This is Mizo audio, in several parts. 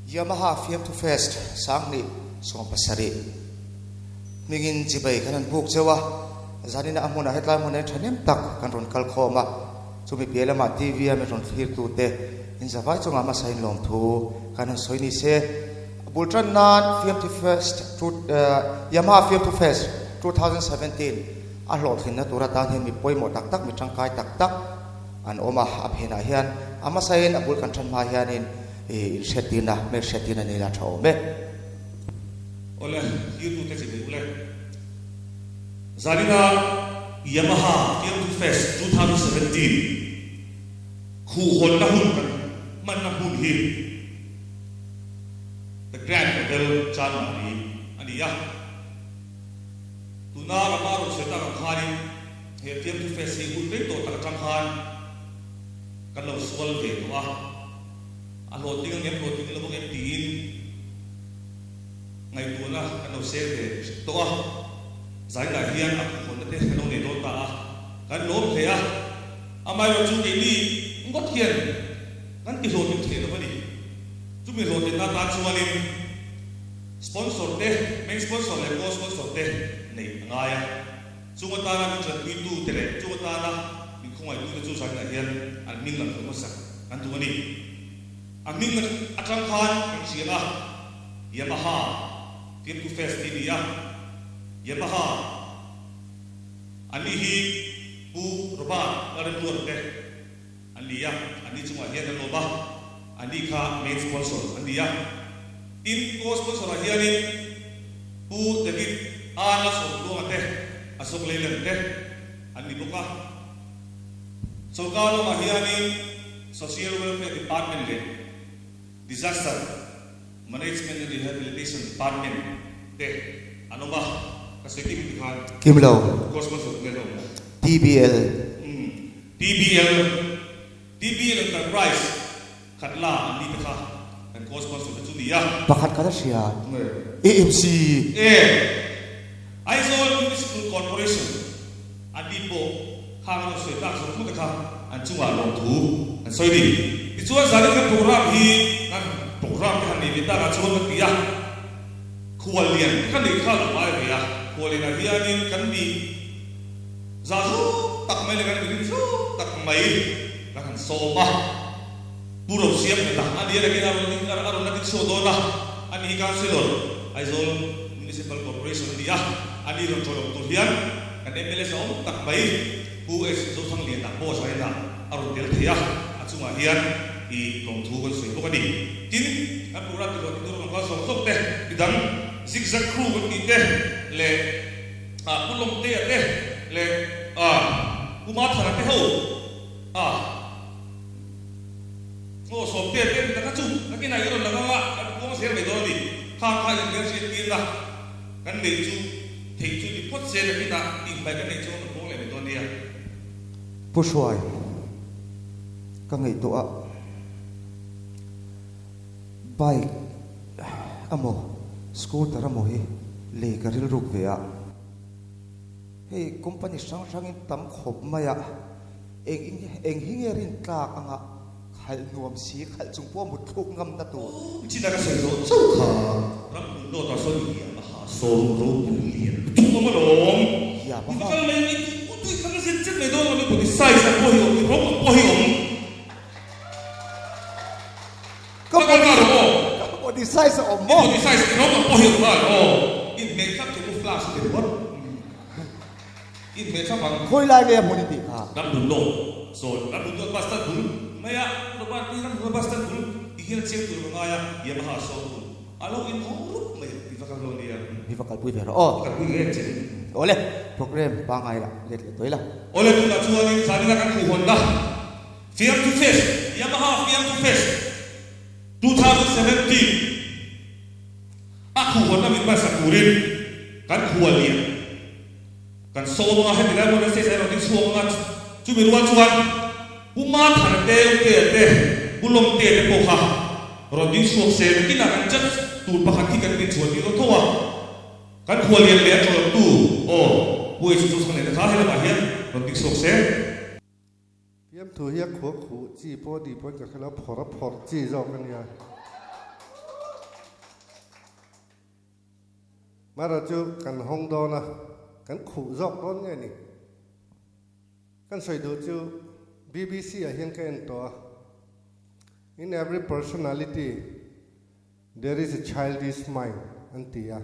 Yamaha Fiamthu Fest 2017 hmingin chibai kan han buk cheu a, zanina a hmunah hetlai hmunah hian thahnem tak kan rawn kal khawm a, chumi piah lamah TV a min rawn thlirtute inzavai chungah hmasa in lawmthu kan han sawi ni se. A bul tan nan Fiamthu Fest Yamaha Fiamthu Fest 2017 a hlawhtlinna tur atan hian mi pawimawh tak tak, mi tangkai tak tak an awm a, a phenah hian a hmasain a bul kan tan hma hianin inhriattirna, hmelhriattirna nei la tha awm e. Awle, thirtute chi nih ule. Zanina Yamaha Fiamthu Fest 2017 khuhhawnna hun kan hmanna hmun hi The Grand Hotel Chanmari a ni a. Tuna Rama rawn sawi tak ang khanin he Fiamthu Fest hi hun rei tawh tak atang khan kan lo sual ve tawh a, a hlawhtling ang em hlawhtling lo ang em tiin ngaihtuahna kan lo seng ve tawh a. Zainah hian a khuhhawnna te kan lo nei dawn ta a, kan lawm hle a. Amaherawhchu keini ngawt hian kan ti hlawhtling thei lo a ni. Chumi hlawhtlinna atan chuanin sponsor te, main sponsor leh co-sponsor te neih a ngai a. Chung atana min tanpuitu te leh chung atana min khawngaihtu te chu zaninah hian an hming lam hlawh hmasak kan duh a ni. A hming atang khan kan hria a, Yamaha Fiamthu Fest tih a ni a, Yamaha an ni hi Pu Robert Lalremruata te, An ni a, an ni chungah hian an lawm a, an ni kha main sponsor an ni a. Tin, co-sponsor ah hianin Pu David A Lalsawmtluanga te, Ashok Leyland te an ni bawk a. Sorkar lamah hianin Social Welfare Department leh Disaster Management and Rehabilitation Department te an awm a, ka sawi kim ti khan. Kim lo. Co-sponsor te an awm. TBL. TBL, TBL Enterprise khat la an ni te kha kan co-sponsor te chu ni a. Pakhat khat a hria. AMC. E. Aizawl Municipal Corporation an ni pawh khang an rawn sawi tak zawk thute kha an chungah lawmthu an sawi ni. Tichuan zanin kan program hi kan program te han nei ve takah chuan kan ti a, khuallian te kha nei kha lo ngai ve a, khuallianah hianin kan ni. Za zuk tak mai leh kan mirin zuk tak mai kan han sawm a, Pu Rosiam heta a ni a lekin a rawn a rawn la ding chhuak dawn a, a ni hi Councillor, Aizawl Municipal Corporation a ni a, a ni rawn tawlawm tur hian kan mla zahawm tak mai Pu S Zothangliana pawh zainah a rawn tel thei a, a chungah hian i lawmthu kan sawi bawk a ni. Tin, kan program ti hlawh ti tur rawn kal zawk zawk te, midang Zigzag Crew kan tih te leh, Ah Pu Lawmtea te leh ah Pu Mathara te ho ah Aw Sawmtea te mi taka chu nakin ah i rawn lang anga kan puang zel mai dawn a ni. Khang kha inhmel hriattirna kan neih chu theih chu ni phawt se nakin ah tihhmai kan neih chuan kan puang leh mai dawn nia. Pu Hruai, ka ngaihtuah a bike Amaw scooter amaw hi lei ka rilruk ve a, hei company hrang hrangin tam khawp mai a, eng eng hi nge rin tlak anga khalh nuam si khalh chung pawh mut thluk ngam na tur. Chin a ka sawi zawh chauh kha ram hmun dawt ah sawn lian a ha sawm ropui lian lutuk awm alawm. Yamaha. I va kal mai i tui kha ka zet zet mai dawn lo mi size ang pawh hi awm i rawng ang pawh hi awm. Ka body ka body size a awm maw? I body size i rawng ang pawh hi awm nghal aw. In hmeh thlap thei u flash te ringawt. In hmeh thlap ang. Khawi lai nge a hmun i tih kha? Ram dun lo. Sawi ram dun chu bus stand bul mai a, Robert hi ram dun bus stand bul ti hian a chiang tur ka ngai a, Yamaha saw bul a lo in hawng rup mai i va kal dawn nia. I va kalpui ve rawh aw. Ka kalpui ve che. Awle, program pangngai la let leh tawih la. Awle tunah chuanin zanina kan khuhhawnna. Fiamthu Fest, Yamaha Fiamthu Fest 2017 a khuhhawnna min hmasa turin kan khual lian kan sawm anga heti lai hmun a stage ah erawh ding chhuak anga chumi rual chuan Pu Mathar te, U Tea te, Pu Lawmtea te pawh kha rawn ding chhuak se nakinah kan judge tur pakhat hi kan din chhuah tir dawn tho a. Kan khual lian leh a tawlawmtu aw Pu H Zothang leh te kha helamah hian rawn ding chhuak se. Fiamthu hi a khuah khuh chi pawh a nih pawhin ka hre lo, phawrh a phawrh chi zawk a nia. Mara chu kan hawng dawn a, kan khuh zawk dawn nge ni? Kan sawi duh chu BBC ah hian ka en tawh a, In every personality there is a childish mind an ti a.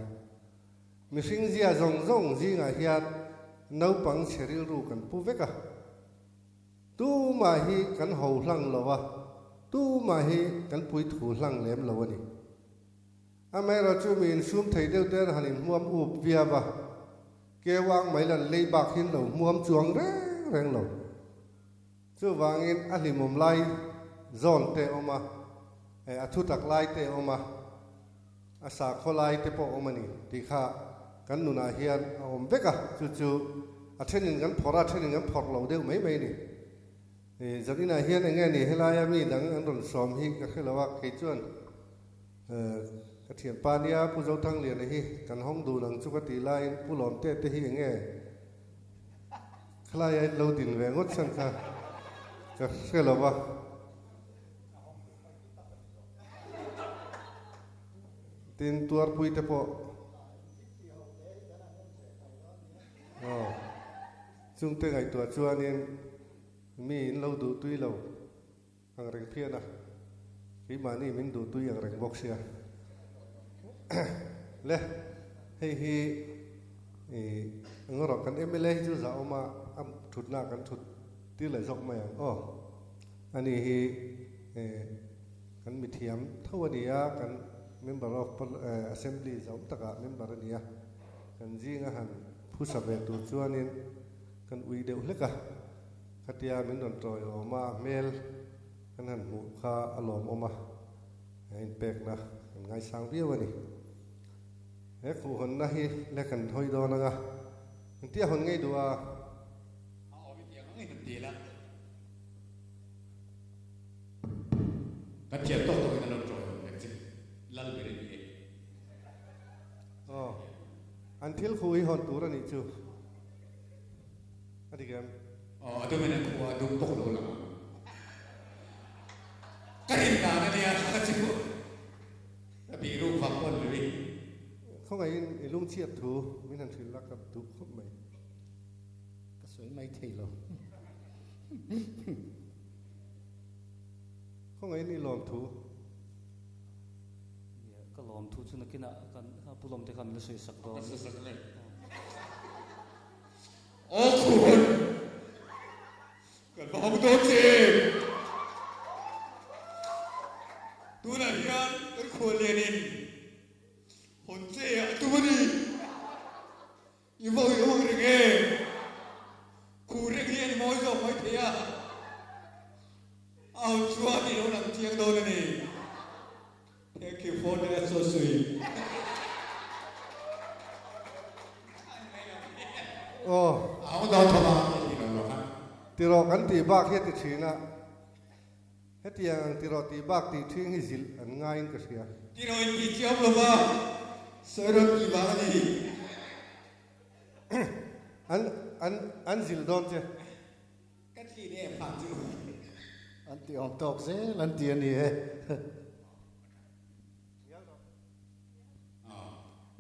Mihring zia zawng zawng zingah hian naupang chhe rilru kan pu vek a. Tumah hi kan ho hlang lo a, tumah hi kan pui thu hlang lem lo a ni. Amaherawhchu mi insum thei deuh te an han inhmuam up viau a, keu ang mai lan lei bak hian lo hmuam chuang reng reng lo. Chuvangin a hlimawm lai zawn te a awm a, a thutak lai te a awm a, a sakhaw lai te pawh a awm a ni tih kha kan nunah hian a awm vek a, chu chu a thenin kan phawrh a, a thenin kan phawrh lo deuh mai mai a ni. Zaninah hian eng nge ni helaia mi dang an rawn sawm hi ka hre lo a, kei chuan ka thianpa nia Pu Zothangliana hi kan hawng dun ang chu ka tih laiin Pu Lawmte te hi eng nge Khalai a lo din ve ngawt chhan kha ka hre lo va. Tin tuarpui te pawh aw chungte ngaihtuah chuanin mi in lo duh tui lo ang reng phian a, keimahni min duh tui ang reng bawk sia. Le, hei hi ih ngaw kan mla hi chu zah awm a, a thutna kan thut tir leh zawk mai ang aw. Ani hi eh kan mithiam tho a ni a, kan member of assembly zawm takah member a ni a, kan zinga han phusa ve tur chuanin kan ui deuh hlek a. Khatia min rawn tawiawm a, a hmel kan han hmuh kha a lawmawm a, a inpekna kan ngaisang viau a ni. He khuhhawnna hi le kan hawi dawn ang a, engtia hawn ngei duh a? A awm i tiang ang in an ti la. Kan thiam tawk tawk in an rawn tawiawm vek che, lal ber in ni e. Aw, an thil khuh hi hawn tur a nih chu. A dik em? Aw, a dum in an khuh a, a dum bawk lo lang ang. Ka rin dan a nia, ka chu ka bih ruk vang pawh ni ri. Khawngaihin i lungchhiat thu min han hrilh la ka duh khawp mai. Ka sawi mai thei lo. Khawngaihin i lawm thu. Nia, ka lawm thu chu nakinah kan pu lawm te kha min la sawi sak dawn. Ka sawi sak leh. Aw khur! Kan va hawng dawn che em? Tunah hian kan khual lianin hawn che a tum a ni. I va ui hawng reng em? Khur reng hi a ni mawi zawk mai thei a. A hawn chuan i lo lang chiang dawn a ni. Thank you for the associate. Aw. Tirawh kan tih bak hi a ti thin a, hetiang ang tirawh tih bak tih thing hi zilh an ngaiin ka hria. Tirawh in tih chiam lo va, sawi rawn tih vang a ni. An an an zilh dawn che. Ka thli leh em phah chu. An ti awm tawk zel an ti a ni e.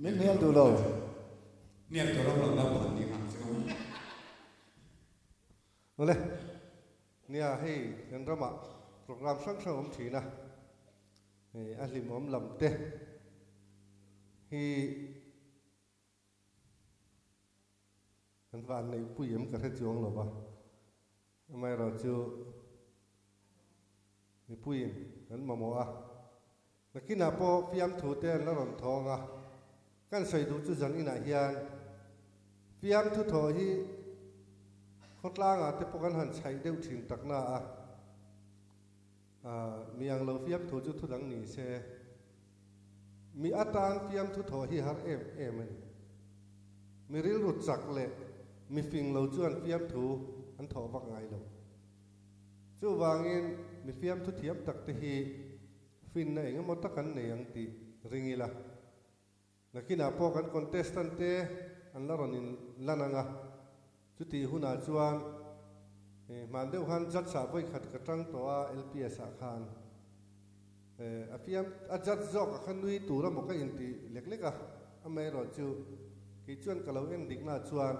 Min hnial duh lo. Hnial tur awm lo naupang an ni nghak chu. Awle, nia hei kan ramah program hrang hrang awm thin a, hei a hlimawm lam te hi Kan van neih pui em ka hre chuang lo va, amaherawhchu mipuiin kan mamawh a, nakinah pawh fiamthu te an la rawn thawng a, kan sawi duh chu zan inah hian fiamthu thawh hi khawtlangah te pawh kan han chhaih deuh thin takna a, mi ang lo fiamthu chu thudang ni se. Mi atan fiamthu thawh hi har em em a ni. Mi rilru chak leh mi fing lo chuan fiamthu an thawh vak ngai lo. Chuvangin mi fiamthu thiam tak te hi finna eng emaw tak an nei ang tih ring ila. Nakinah pawh kan contestant te an la rawn in lan ang a, chutih hunah chuan Hman deuh khan judge ah vawi khat ka tang tawh a LPS ah khan. A fiam a judge zawk a kha nui tur emaw ka inti lek lek a, amaherawh chu kei chuan ka lo en dikna chuan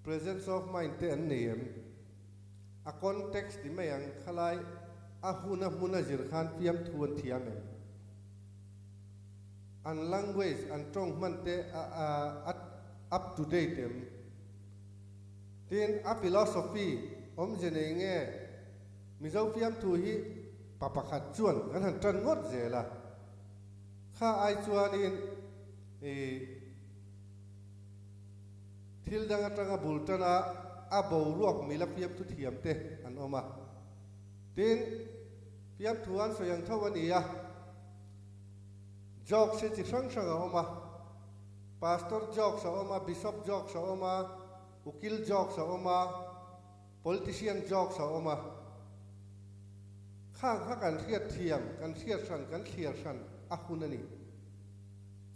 presence of mind te an nei em? A context ti mai ang khalai a hun a hmun a zir khan fiamthu an thiam em? An language an tawng hman te a a up to date em? Tin a philosophy awmze nei nge Mizo fiamthu hi pa pakhat chuan kan han tan ngawt zel a, kha ai chuanin i thil dang atanga bul tana a boruak mila fiamthu thiam te an awm a. Tin, fiamthu an sawi ang tho a ni a, jokes hi chi hrang hrang a awm a, Pastor jokes a awm a, Bishop jokes a awm a, Ukil jokes a awm a, Politician jokes a awm a, khang kha kan hriat thiam, kan hriat hran, kan thliar hran a hun a ni.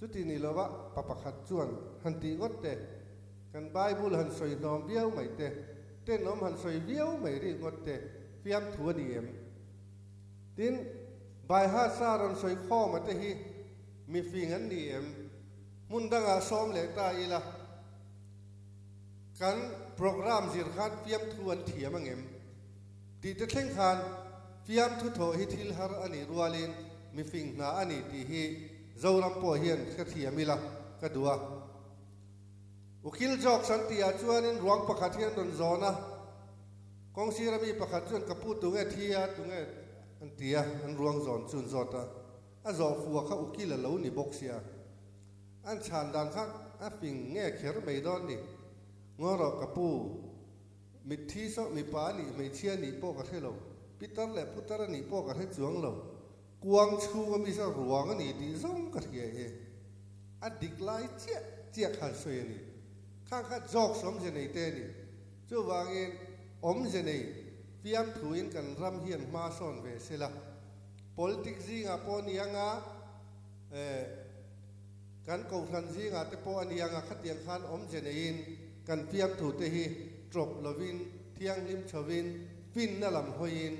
Chuti ni lova pa pakhat chuan han tih ngawt te, kan Bible han sawi hnawm viau mai te, tenawm han sawi viau mai rih ngawt te fiamthu a ni em? Tin, Baihasa rawn sawi khawma te hi mifing an ni em? Hmun dangah sawm leh ta ila. Kan program zir khan fiamthu an thiam angem tih te thleng khan fiamthu thawh hi thil har a nih rualin mifing hna a ni tih hi Zoram pawh hian ka thiam ila ka duh a. Ukil Jokes an tihah chuanin ruang pakhat hi an rawn zawn a, kawngsira mi pakhat chuan ka pu tunge thi a tunge an ti a, an ruang zawn chu an zawt a, a zawh fuh kha ukil a lo ni bawk sia. An chhan dan kha a fing nge kher mai dawn ni. Ngaw rawh ka pu, mitthi saw mipa a nih hmeichhia nih pawh ka hre lo, pitar leh putar a nih pawh ka hre chuang lo, kuang chhunga mi saw ruang a ni tih zawng ka hria e. A dik lai chiah chiah khan sawi a ni. Khang kha jokes awmze nei te a ni. Chuvangin awmze nei fiamthuin kan ram hian hma sawn ve sela, politics zingah pawh ni anga, Eh, kan kohhran zingah te pawh a ni ang a, khatiang khan awmze neiin kan fiamthu te hi tawp lovin, thianghlim chhovin, finna lam hawiin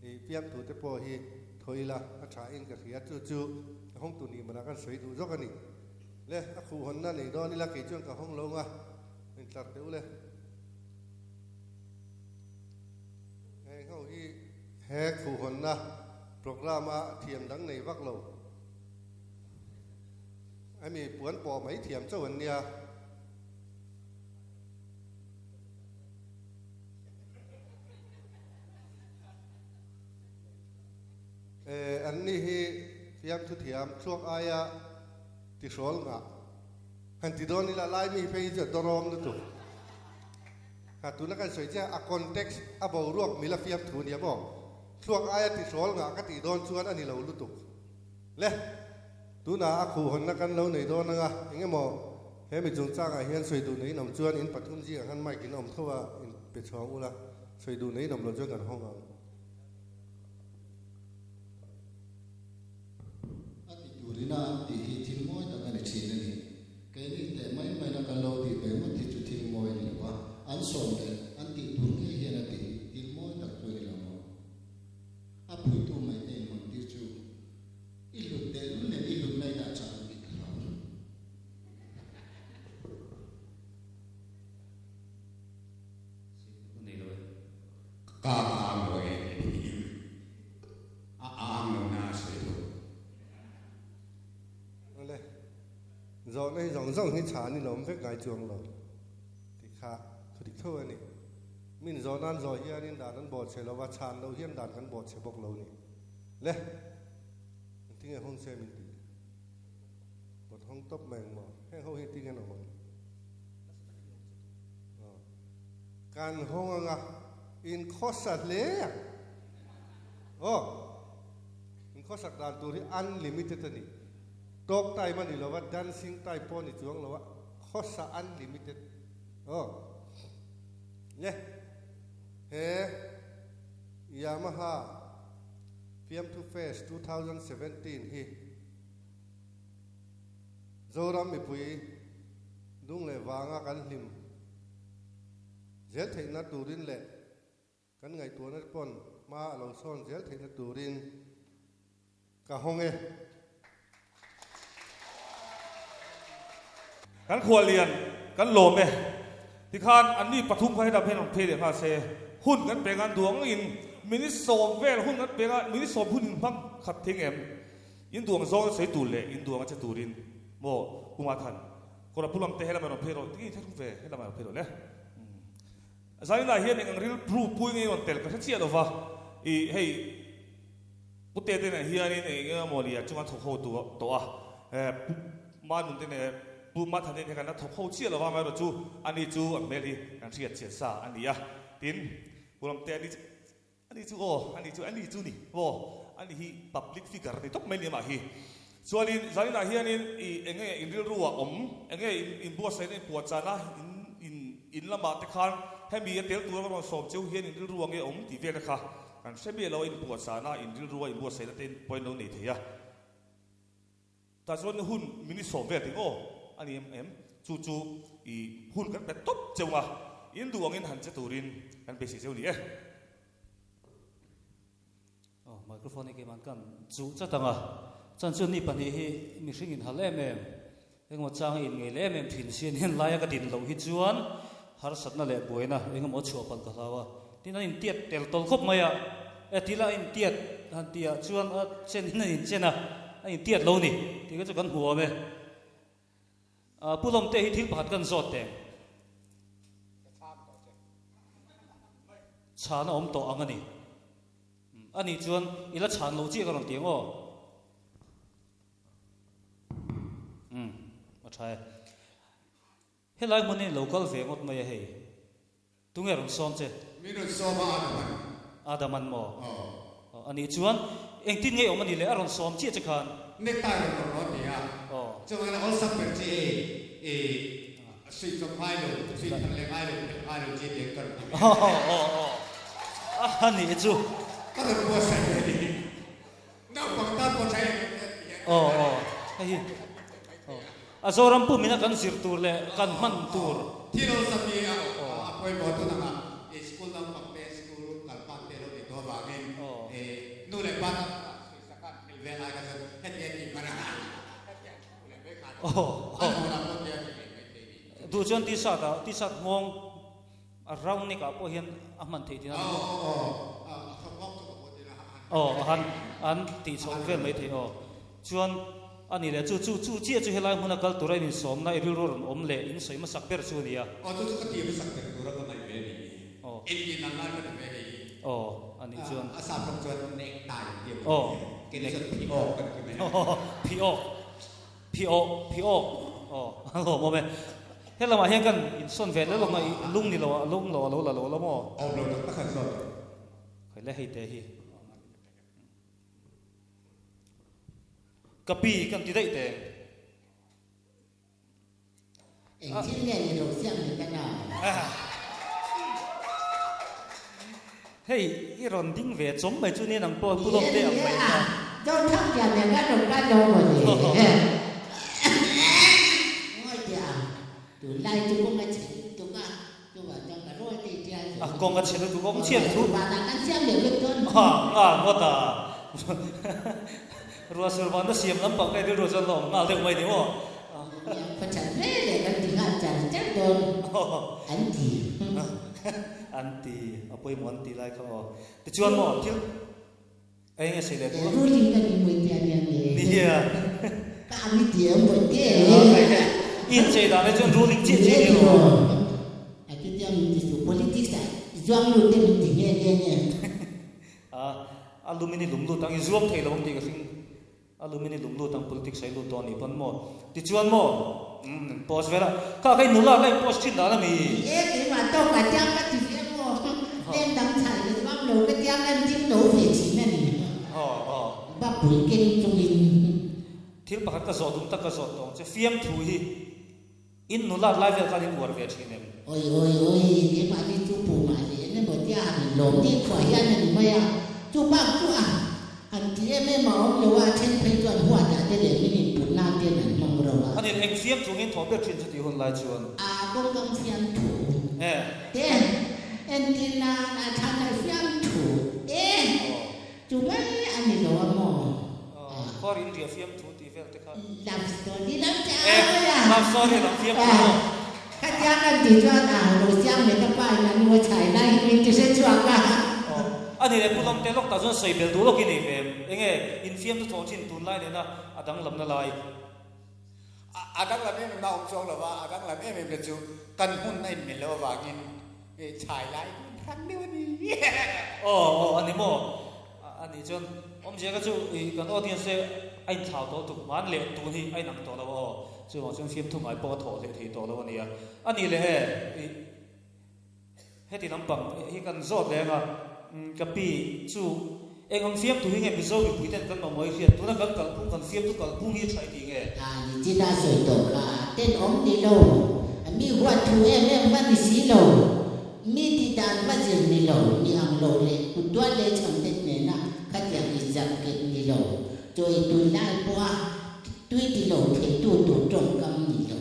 i fiamthu te pawh hi thaw ila a thain ka hria. Chu chu ka hawng tur ni manah kan sawi duh zawk a ni. Le, a khuhhawnna nei dawn ila kei chuan ka hawng lo ang a, intlar teh u le. Heng ho hi he khuhhawnna Programme a thiam dang nei vak lo. Hemi puan pawh mai thiam chauh an nia. Eh, an ni hi fiamthu thiam thluak aia tihrawl ngah han ti dawn ila lai mi phei hi chu a dawrawm lutuk. Kha tuna kan sawi chiah a context a boruak mila fiamthu nia maw? Thluak aia tihrawl ngah ka tih dawn chuan a ni lo lutuk. Le, tunah a khuhhawnna kan lo nei dawn anga, eng emaw he mi chungchangah hian sawi duh neiin awm chuan in pathum zingah khan mic in awm tho a, in pe chhuang ula, sawi duh neiin awm lo chuan kan hawng ang. A ti turina an tih hi thil mawi tak a ni thin a ni. Keini teh mai maina kan lo tih ve ngawt hi chu thil mawi a ni lo a, an sawm leh an tih tur ngei hian a ti hi thil mawi tak chu a ni lo maw? A puitu mai te inhawn tir chu i hlut teh lul nen i hlut mai dah chak ang tih ka hlau. Ka nei lo e. Ka ang lo e. A ang lo na a sawi lo. Awle, zawhna hi zawng zawng hi chhan i lawm vek ngai chuang lo tih kha thu dik tho a ni. Min zawh nan zawh hianin dan an bawhchhe lo va, chhan loh hian dan kan bawhchhe bawk lo ni. Le, engtinge hawng se min tih? Pawt hawng tawp mai ang maw? Heng ho hi engtinge an awm ang? Kan hawng anga inkhawsa hle ang. Aw. In khawsak dan tur hi unlimited a ni. Talk time a ni lo va, dancing time pawh a ni chuang lo a, khawsa unlimited. Aw. Le. He Yamaha Fiamthu Fest 2017 hi Zoram mipui dung leh vanga kan hlim zel theihna turin leh. Kan ngaihtuahna te pawn hma a lo sawn zel theihna turin ka hawng e. Kan khuallian kan lawm e. Tikhan anni pathum kha helam hian rawn phei leh nghal se. Hun kan pek a, duang in minute sawm vel hun kan pek a, minute sawm hun in hmang khat thing em? In duang zawng a sawi tur leh in duang a che turin maw Puma Than kawr a pu lam te helam ah rawn phei rawh tinge in thlahrung ve helam ah rawn phei rawh le. Zainah hian eng ang ril pru pui nge rawn tel ka hre chiah lova, ih hei Pu Tete nen hianin eng eng emaw lia chunga thawk ho tawh a, Pu Manun te nen Pu Mathane nen hian kan la thawk ho chiah lova, amaherawhchu chu ani chu a hmel hi kan hriat chian sa a ni a, tin Pu Ramte ani chu ani chu aw ani chu ani chu ni aw ani hi public figure ni tawp mai ni amah hi. Chuanin zaninah hianin i enge in rilru ah awm, enge in inbuatsaihna in puahchahna in in in lamah te khan hemi a tel tura ka rawn sawm cheu hian in rilru ange awm tih vel te kha kan hre miah lo a, in puahchahna in rilru a inbuatsaihna te pawhin lo nei thei a. Tah chuan hun minute sawm vel ting aw a ni em em, chu chu i hun kan pe tawp cheu a, in duh angin han che turin kan beisei cheu ni e. Aw, microphone hi keimah kan chuh chat ang a, chuan chu ni pahnih hi mihring in hal em em, engemaw chang in ngei leh em em thin si a ni, laia ka din loh hi chuan harsatna leh buaina engemaw chhuah palh ka hlau a, tin an intiat tel tawl khawp mai a, e tila a intiat han tih ah chuan a chen in an inchen a, a intiat lo ni tih kha chu kan hmu awm e. Pu Lawmte hi thil pakhat kan zawt teh. Chhan a awm tawh ang a ni. A nih chuan i la chhan loh chiah ka rawn ti ang aw. Umm, a tha e. Helai hmun hi lo kal ve ngawt mai a hei. Tunge rawn sawm che? Min rawn sawm a Adaman. Adaman maw? Aw. A nih chuan engtin nge awm a nih le? A rawn sawm chiah che khan. Necktie rawn rawn rawn ti a. Aw. Chuan awlsam ber chi ei i suih chawp ngai lo, suih thar leh ngai lo, phelh ngai lo chi tiang ka rawn ti ve. Aw aw aw. A nih chu. Ka rawn buatsaih ve ni. Naupang tan pawh tha em em tih hian. Aw aw hei hi aw a Zoram pum ina kan zir tur leh kan hman tur. Thil awlsam hi a a pawimawh tun anga i school naupang te school kal pan te lo nih tawh avangin i nu leh pa tan pawh an sawisak a an phel ve lai kha chuan hetiang tih hman a hetiang thu leh mai khan an hawn ah pawh tia ti ve mai thei ni. Duh chuan t-shirt ah t-shirt nghawng A round neck ah pawh hian a hman theih thin a ni maw? Aw a han an tih chhoh vel mai thei aw. Chuan a ni leh chu chu chu chiah chu helai hmuna kal tura in insawmna i rilru rawn awm leh in sawi hmasak ber chu a ni a. Aw chu chu ka ti hmasak ber tura ka ngaih ve a ni hi. Aw. In tih nan lai ka ti ve hei hi. Aw a nih chuan. A sap rawng chuan neck tie an ti a maw? Aw. Kei chuan phi awk kan ti mai a. Aw phi awk. Phi awk, phi awk, aw a lawm awm e. He lamah hian kan insawn ve leh lawk a, lung ni lo ah, lung lo a lo la lo la maw? Awm lo tak tak han sawn tawh. Khawi le hei te hi. Ka pi kan ti daih teng. Eng thil nge ni lo siam ni ta na? Hei i rawn ding ve chawm mai chu nia nang pawh pu lawm te ang mai kha. Zothang pian nen kan rawn kal lo maw ni? Ngawi teh ang, tunlai chu kawng a chhe lutuk a, chuvang chuan ka rawl te i tial A kawng a chhe lutuk awm chhiat thu. Vanah kan siam leh vek dawn. A a ngawt a. Ruah sur vana siam lampang ka rilru chuan la awm nghal deuh mai ni maw? Nia, khawchhan hle leh kan ti nghal char char dawn an ti. An ti, a pawimawh an tih lai kha aw. Tichuan maw thil eng nge sei leh tur? Ruling ka ni mawi tia nia nge? Nia. Ka ang i ti em mawi te? I inchei dan hi chuan ruling chiah chiah ni lo. A ti tia min ti su, politics ah i zuang lut te min ti nghe nghe nge. A a lumin i lum lut ang, i zuam thei lo ang tih ka hring. A lumin i lum lut ang, politics a i lut dawn nih pawn maw? Tichuan maw, umm post vel a, kha kha i nula kha i post thin dan a mi? Ni e, keimah tawk ah tiang ka ti ve maw? Leng dang chhai ka zuam lo ka tiang em ding lo ve thin a ni. Aw aw. Bapui keng chungin. Thil pakhat ka zawh dum tak ka zawh tawng che, fiamthu hi. In nulat lai vel khan in uar ve thin em? Oi oi oi, keimahni chu pu mah hle em emaw tia han in lawm ni khuah hian a ni mai a, chu bak chu a han ti em em a awm lo a, a then phei chuan huatah te leh min in put nan ten an hmang ro a. Anin eng fiam thu ngin thawh ber thin chu tih hun lai chuan. A kawngkam fiam thu E. Te. Entir nan a thlan a fiam thu e, chu mai a ni lo a maw? Khuar in ria fiam thu tih vel te kha. Love story lam che a hawi a. Love story lam fiam thu maw? Khatia kan tih chuan a lo siam leh ka pa in a nu a chhai lai hi min ti hre chhuak a. A ni leh Pu Lamte lawk tah chuan sawi bel duh lawk i nei ve em? Enge infiam chu thawh thin tunlai nena a danglamna lai? A danglam em em a awm chuang lo va, a danglam em em te chu kan hmun a inmil loh avangin chhai lai hun hran deuh a ni. Aw aw a ni maw? A nih chuan awmzia kha chu i kan audience te a inthlau tawh tuk hman leh tun hi a inang tawh lo aw. Chuvang chuan fiamthu ngai pawh a thawh hleh thei tawh lo a nia. A nih leh e i Heti lampang hi kan zawt leng a, ka pi chu eng ang fiamtu hi nge Mizo mipui ten kan mamawh i hriat? Tuna kan kalphung, kan fiamtu kalphung hi tha i ti nge? A ni china sawi tawh kha tenawm ni lo, mi huat thu em em va ni si lo, mi ti dan va zir ni lo, mi ang lo leh kut tual leh chham te hnena khatiang i zak ket ni lo, chawi tui lai pawha tui ti lo theitu tur tawngkam ni lo.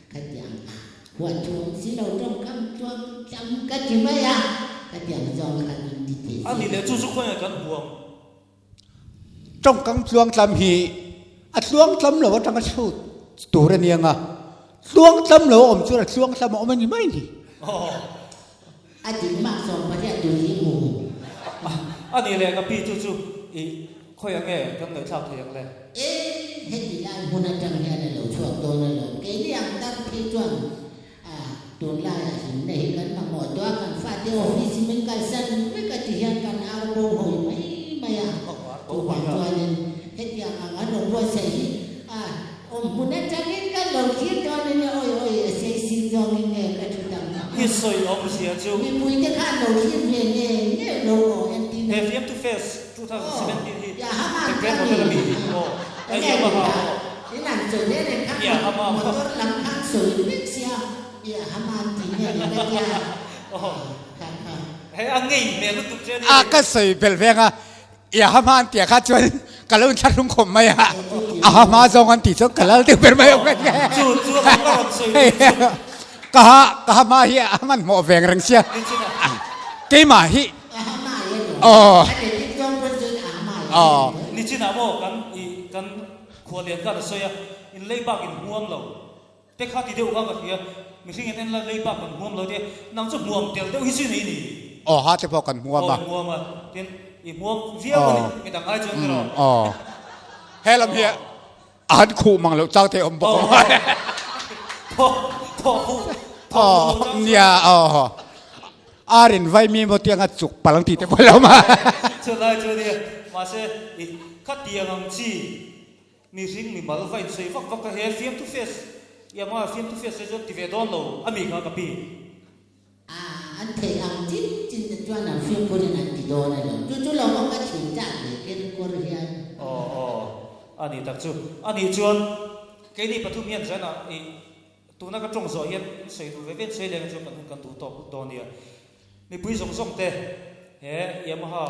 Khatiang a huat thu awm si lo tawngkam chuan tlam ka ti mai a, khatiang zawng khan in ti thei si. A ni leh chu chu khawiah kan huam. Tawngkam tluang tlam hi a tluang tlam lo atanga chhut tur a nia nga, tluang tlam lo a awm chuan a tluang tlam a awm a ni mai ni. A dik mah sawm pariat tur hi hmu. A ni leh ka pi chu chu i khawiah nge kan ngaihthlak thei ang le? E, heti lai hmun atang hian a lo chhuak dawn alawm. Keini ang tar phei chuan a tunlaiah hlimna hi kan mamawh tawh a, kan fate office hi min kalsan vek a ti hian kan ar bo hawi mai mai a. Chuvang chuanin hetiang ang an rawn buatsaih hi a Awm hmun atangin ka lo thlir dawn a nia, awi awi a sei sin zawngin nge ka thu dang ang a. I sawi awmzia chu. Mipui te khan lo thlir ve nge nge lo aw entir na. He fiamtu fest 2017 hi The Grand Hotel a mi hi aw a Yamaha aw. In an sawi reng reng khan motor lam khan sawi vek sia Yamaha an ti nge ni ka tia kha kha. He a ngei hmel lutuk che a ni. A ka sawi belh veng a Yamaha an tih ah kha chuan ka lo inthlahrung khawp mai a, a ha hma zawng an tih chuan ka lal deuh ber mai awm ka Chu chu a ka rawn sawi duh chu. Ka ha ka ha hma hi a hmanhmawh veng reng sia keimah hi aw aw. Nichinah maw kan i kan khualian khan a sawi a, in lei bak in hmuam lo. Te kha ti deuh kha ka hria, mihring in en la lei bak kan hmuam lo te, nang chu hmuam tel deuh hi chu nei ni. Aw ha te pawh kan hmuam a. Aw hmuam a, tin i hmuam viau a ni, midang ai chuan tiraw. Aw he lam hi a han khuh mang loh chang thei awm bawk awm. Aw thaw khuh thaw khuh loh chang chuan. Nia aw ar in vai mi maw tianga chuk palh ang tih te pawh lo awm a. Chulai chu nia, mahse i khatiang ang chi. Mihring mimal va insawi vak vak a he fiamthu fest Yamaha fiamthu fest te chuan ti ve dawn lo a mi kha ka pi. A an theih ang chin chin te chuan an fimkhur in an ti dawn a lo. Chu chu lo maw ka thin chak ve ker kawr hian. Aw aw a ni tak chu. A nih chuan keini pathum hian zanah i tuna ka tawng zawh hian in sawi duh ve ve in sawi leng chuan kan hun kan duh tawk dawn nia. Mipui zawng zawng te he Yamaha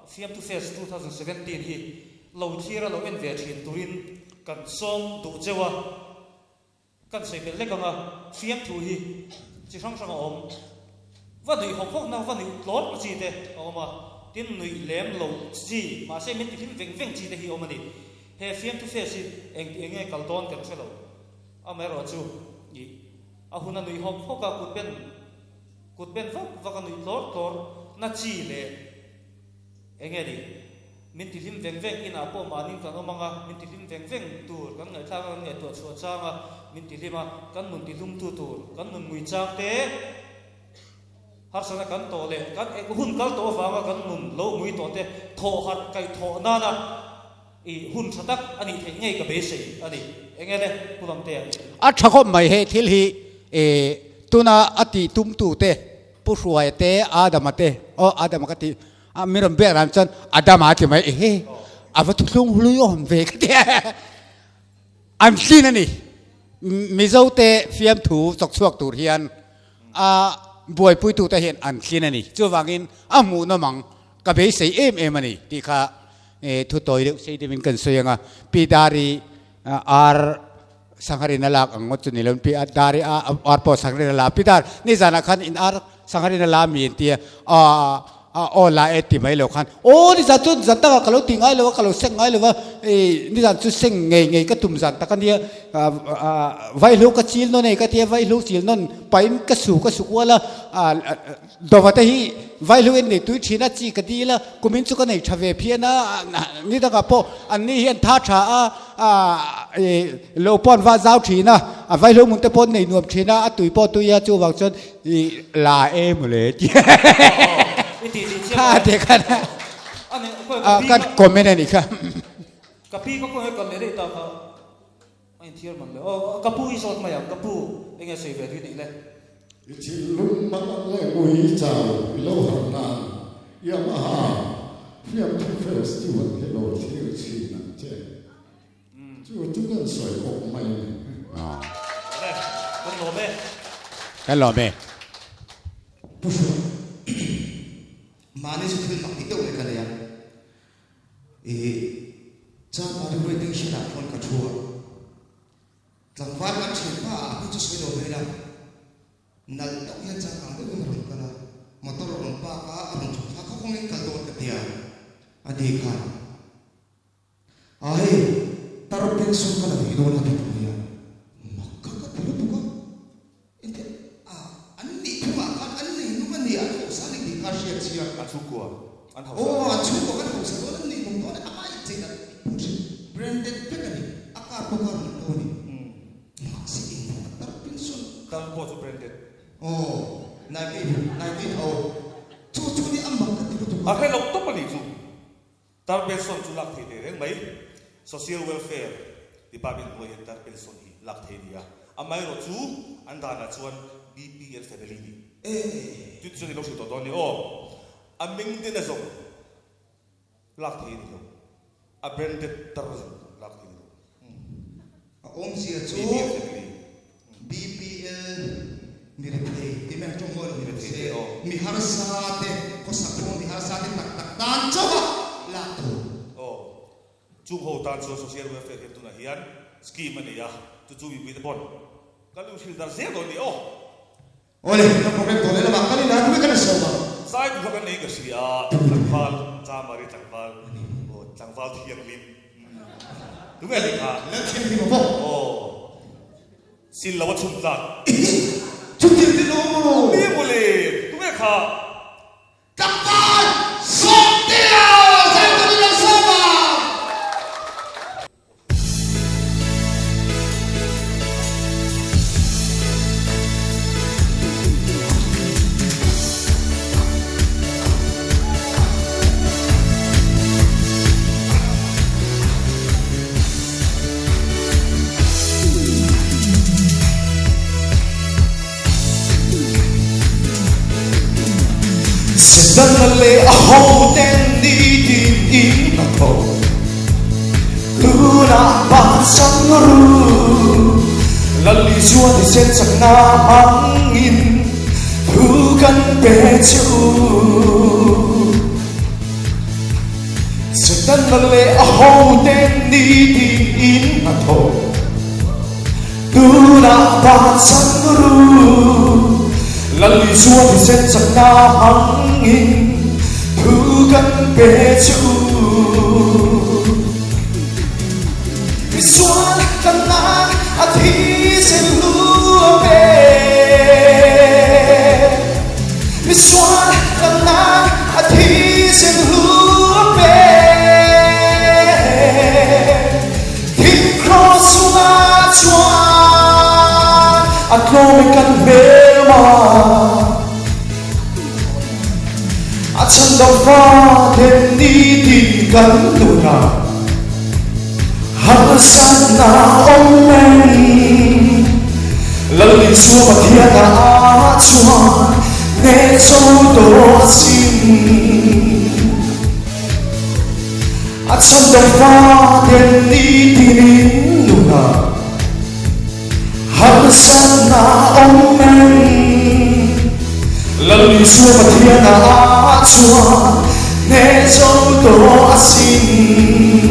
Fiamthu Fest 2017 hi lo thlir a lo en ve thin turin kan sawm duh cheu a, kan sawi belh lek ang a, fiamthu hi chi hrang hrang a awm, va nuih hawk hawk na va nuih tlawr chi te a awm a, tin nuih lem lo chi mahse min ti hlim veng veng chi te hi a awm a ni. He Fiamthu Fest hi engti eng nge kal dawn kan hre lo, amaherawhchu ih a hun a nuih hawk hawk a kut ben Kut ben vak vak a nuih tlawr tlawr na chi leh eng nge ni? Min ti hlim veng veng inah pawh mahni kan awm ang a, min ti hlim veng veng tur kan ngaihthlak a kan ngaihtuah chhuah chang a, min ti hlim a, kan nun ti hlum tu tur kan nun ngui chang te harsatna kan tawh leh kan eng hun kal tawh avanga kan nun lo ngui tawh te thawh harh kaih thawh nana i hun tha tak a nih theih ngei ka beisei a ni. Eng nge le Pu Lamtea? A tha khawp mai he thil hi e tuna a tih tum tu te Pu Hruaia te Adama te aw Adama ka tih a mi rawn biak dan chuan Adama a ti mai ehe a va thuthlung hlui awm ve ka ti an tlin a ni Mizo te fiamthu chawk chhuak tur hian a buaipui tu te hian an tlin a ni chuvangin a hmuhnawm ang ka beisei em em a ni tih kha thu tawi deuh sei deuhin kan sawi ang a Pi Dari ar Sangharin a lak ang ngawt chu ni lo pi a dar i a ar pawh sangharin a la pi dar nizanah khan in ar Sangharin a la mi an tia a aw la e ti mai lo khan aw nizan chu zan takah ka lo ti ngai lo a ka lo seng ngai lo va i nizan chu seng ngei ngei ka tum zan tak a nia vaihlo ka chil nawn e ka tia vaihlo chil nawn pahin ka su ka su kual a dawva te hi vaihlo en nei tui thin a chi ka dil a kumin chu ka nei tha ve phian a ni dangah pawh an ni hian tha tha a lo pawh an vah zau thin a a vaihlo hmun te pawh an nei nuam thin a a tui pawh a tui a chuvang chuan I la e mawle ti kha te khan a kan comment a ni kha. Ka pi ka khawnge kal leh daih ta kha a inthiar man le aw ka pu i zawt mai ang ka pu enge sawi ve tui neih le. I thinlung hmang leh mui chau i lo harh nan Yamaha Fiamthu Festival hi lo thlir thin ang che. Chu chu kan sawi awk mai a ni. Kan lawm e. Kan lawm e. Pu Hruai, mahni chu thil mak ti deuh mai ka nei a. I Chanmari waiting shed ah khawn ka thu a. Tlangval kan thian pa ah hming chu sawi lo mai la. Nalh deuh hian changkang deuhin a rawn kal a, motor a rawn park a, a rawn chhuk thla khaw kawngin kal dawn ka ti a, a ni khan. Ai, tar pension ka la thei dawn a ti ta mai a, mak kha ka ti lutuk a, engtia a an nih phungah khan an nei nung a ni, an hausa a ni tih kha a hriat chiang. An chhungkua an hausa. Aw, an chhungkua kan hausa dawn an nih nung dawn a, amah inchei dan tih hrim branded vek a ni, a car pawh car nung lo a ni, mahse engvang a tar pension. Tar pawh chu branded. Aw, Nike, Nike tho, chu chu ni a mak ka ti lutuk a. A hre lo tawp a nih chu. Tar pension chu lak thei teh reng mai. Social Welfare Department hnuai hian tar pension hi lak thei a ni a. Amaherawh chu an danah chuan BPL family nih chu ti chuan i lo hrilh tawh dawn ni aw. A ming ten a zawng lak thei a ni lo. A branded tar zawng lak thei a ni lo. A awmzia chu BPL mi rethei ti mai ang tawng mawi lo ni se, mi harsa te khawsak pawh mi harsa te tak tak tan chauh a lak tur. Aw, chung ho tan chuan social welfare hian tunah hian scheme a nei a, chu chu mipui te pawn kan lu hrilh dar zel dawn ni aw. Awle, kan program tawh leh lamah kal ila, tunge kan sawm ang? Zai duhna kan nei ka hria, tlangval, Chamari tlangval, aw tlangval thianghlim, tunge a nih kha? Lal thianghlim a bawk. Aw, sil lo a chhun tlak. Chutiang te lo awm rawh. Ni mawle, tunge kha? Tlangval Sawmtea zai turin an sawm ang. Setana leh a hoten nitin in hnathawk tunah bansan ru. Lal Isua thisen chakna hmangin thu kan pe che u. Setana leh a hoten nitin in hnathawk Tunah bansan ru, Lal Isua thisen chakna hmangin thu kan pe che u. Misual kan nan a thisen lu a pe. Misual kan nan a thisen lu a pe. Thing cross chungah chuan a tlawm i kan hmelma. A chhandam faten nitin kan nunah harsatna awm reng. Lal Isua Pathian ah chuan hneh cho tawh a sin. A chhandam faten nitinin nunah harsatna awm reng. Lal Isua Pathian ah chuan hneh zo tawh a sin.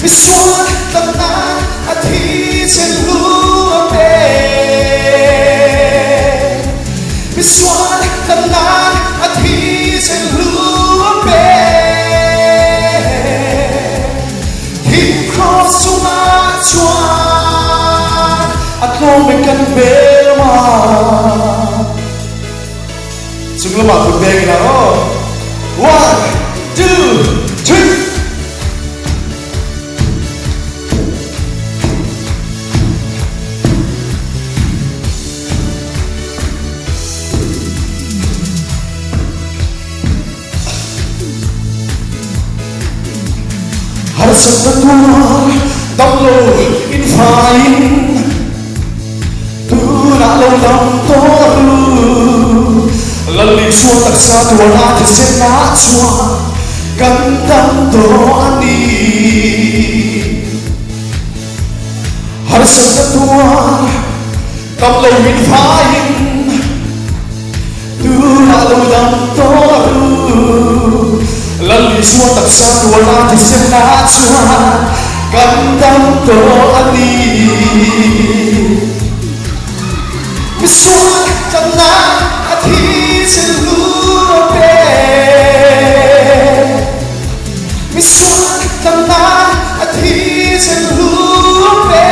Misual tlanna a thi chen lu a pe. tlawm e kan hmelma. Chung lamah kut beng ila aw. One, two, three. Harsatna tuar damlo infaiin tunah lo dam tawh ru. Lal Isua taksa tuarna thisenah chuan kan dam tawh a ni. Harsatna tuar damlo infaiin Tunah lo dam tawh ru. Lal Isua taksa tuarna thisenah chuan kan dam tawh a ni. Misual tlanna a thisen lu a pe. Misual tlanna a thisen lu a pe.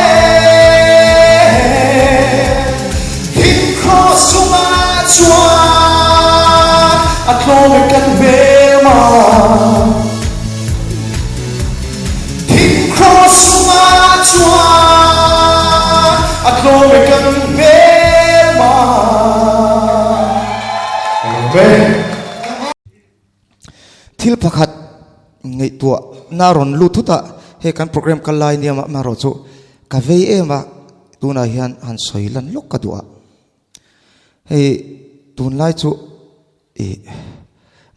Thing cross chungah chuan a tlawm e kan hmel ma. Thing cross chungah chuan a tlawm e kan hmel ma. Amen. Thil pakhat ngaihtuah na rawn lut thut a, hei kan program kal lai nia mah erawh chu ka vei em a, tunah hian han sawi lan lawk ka duh a. Hei tunlai chu ih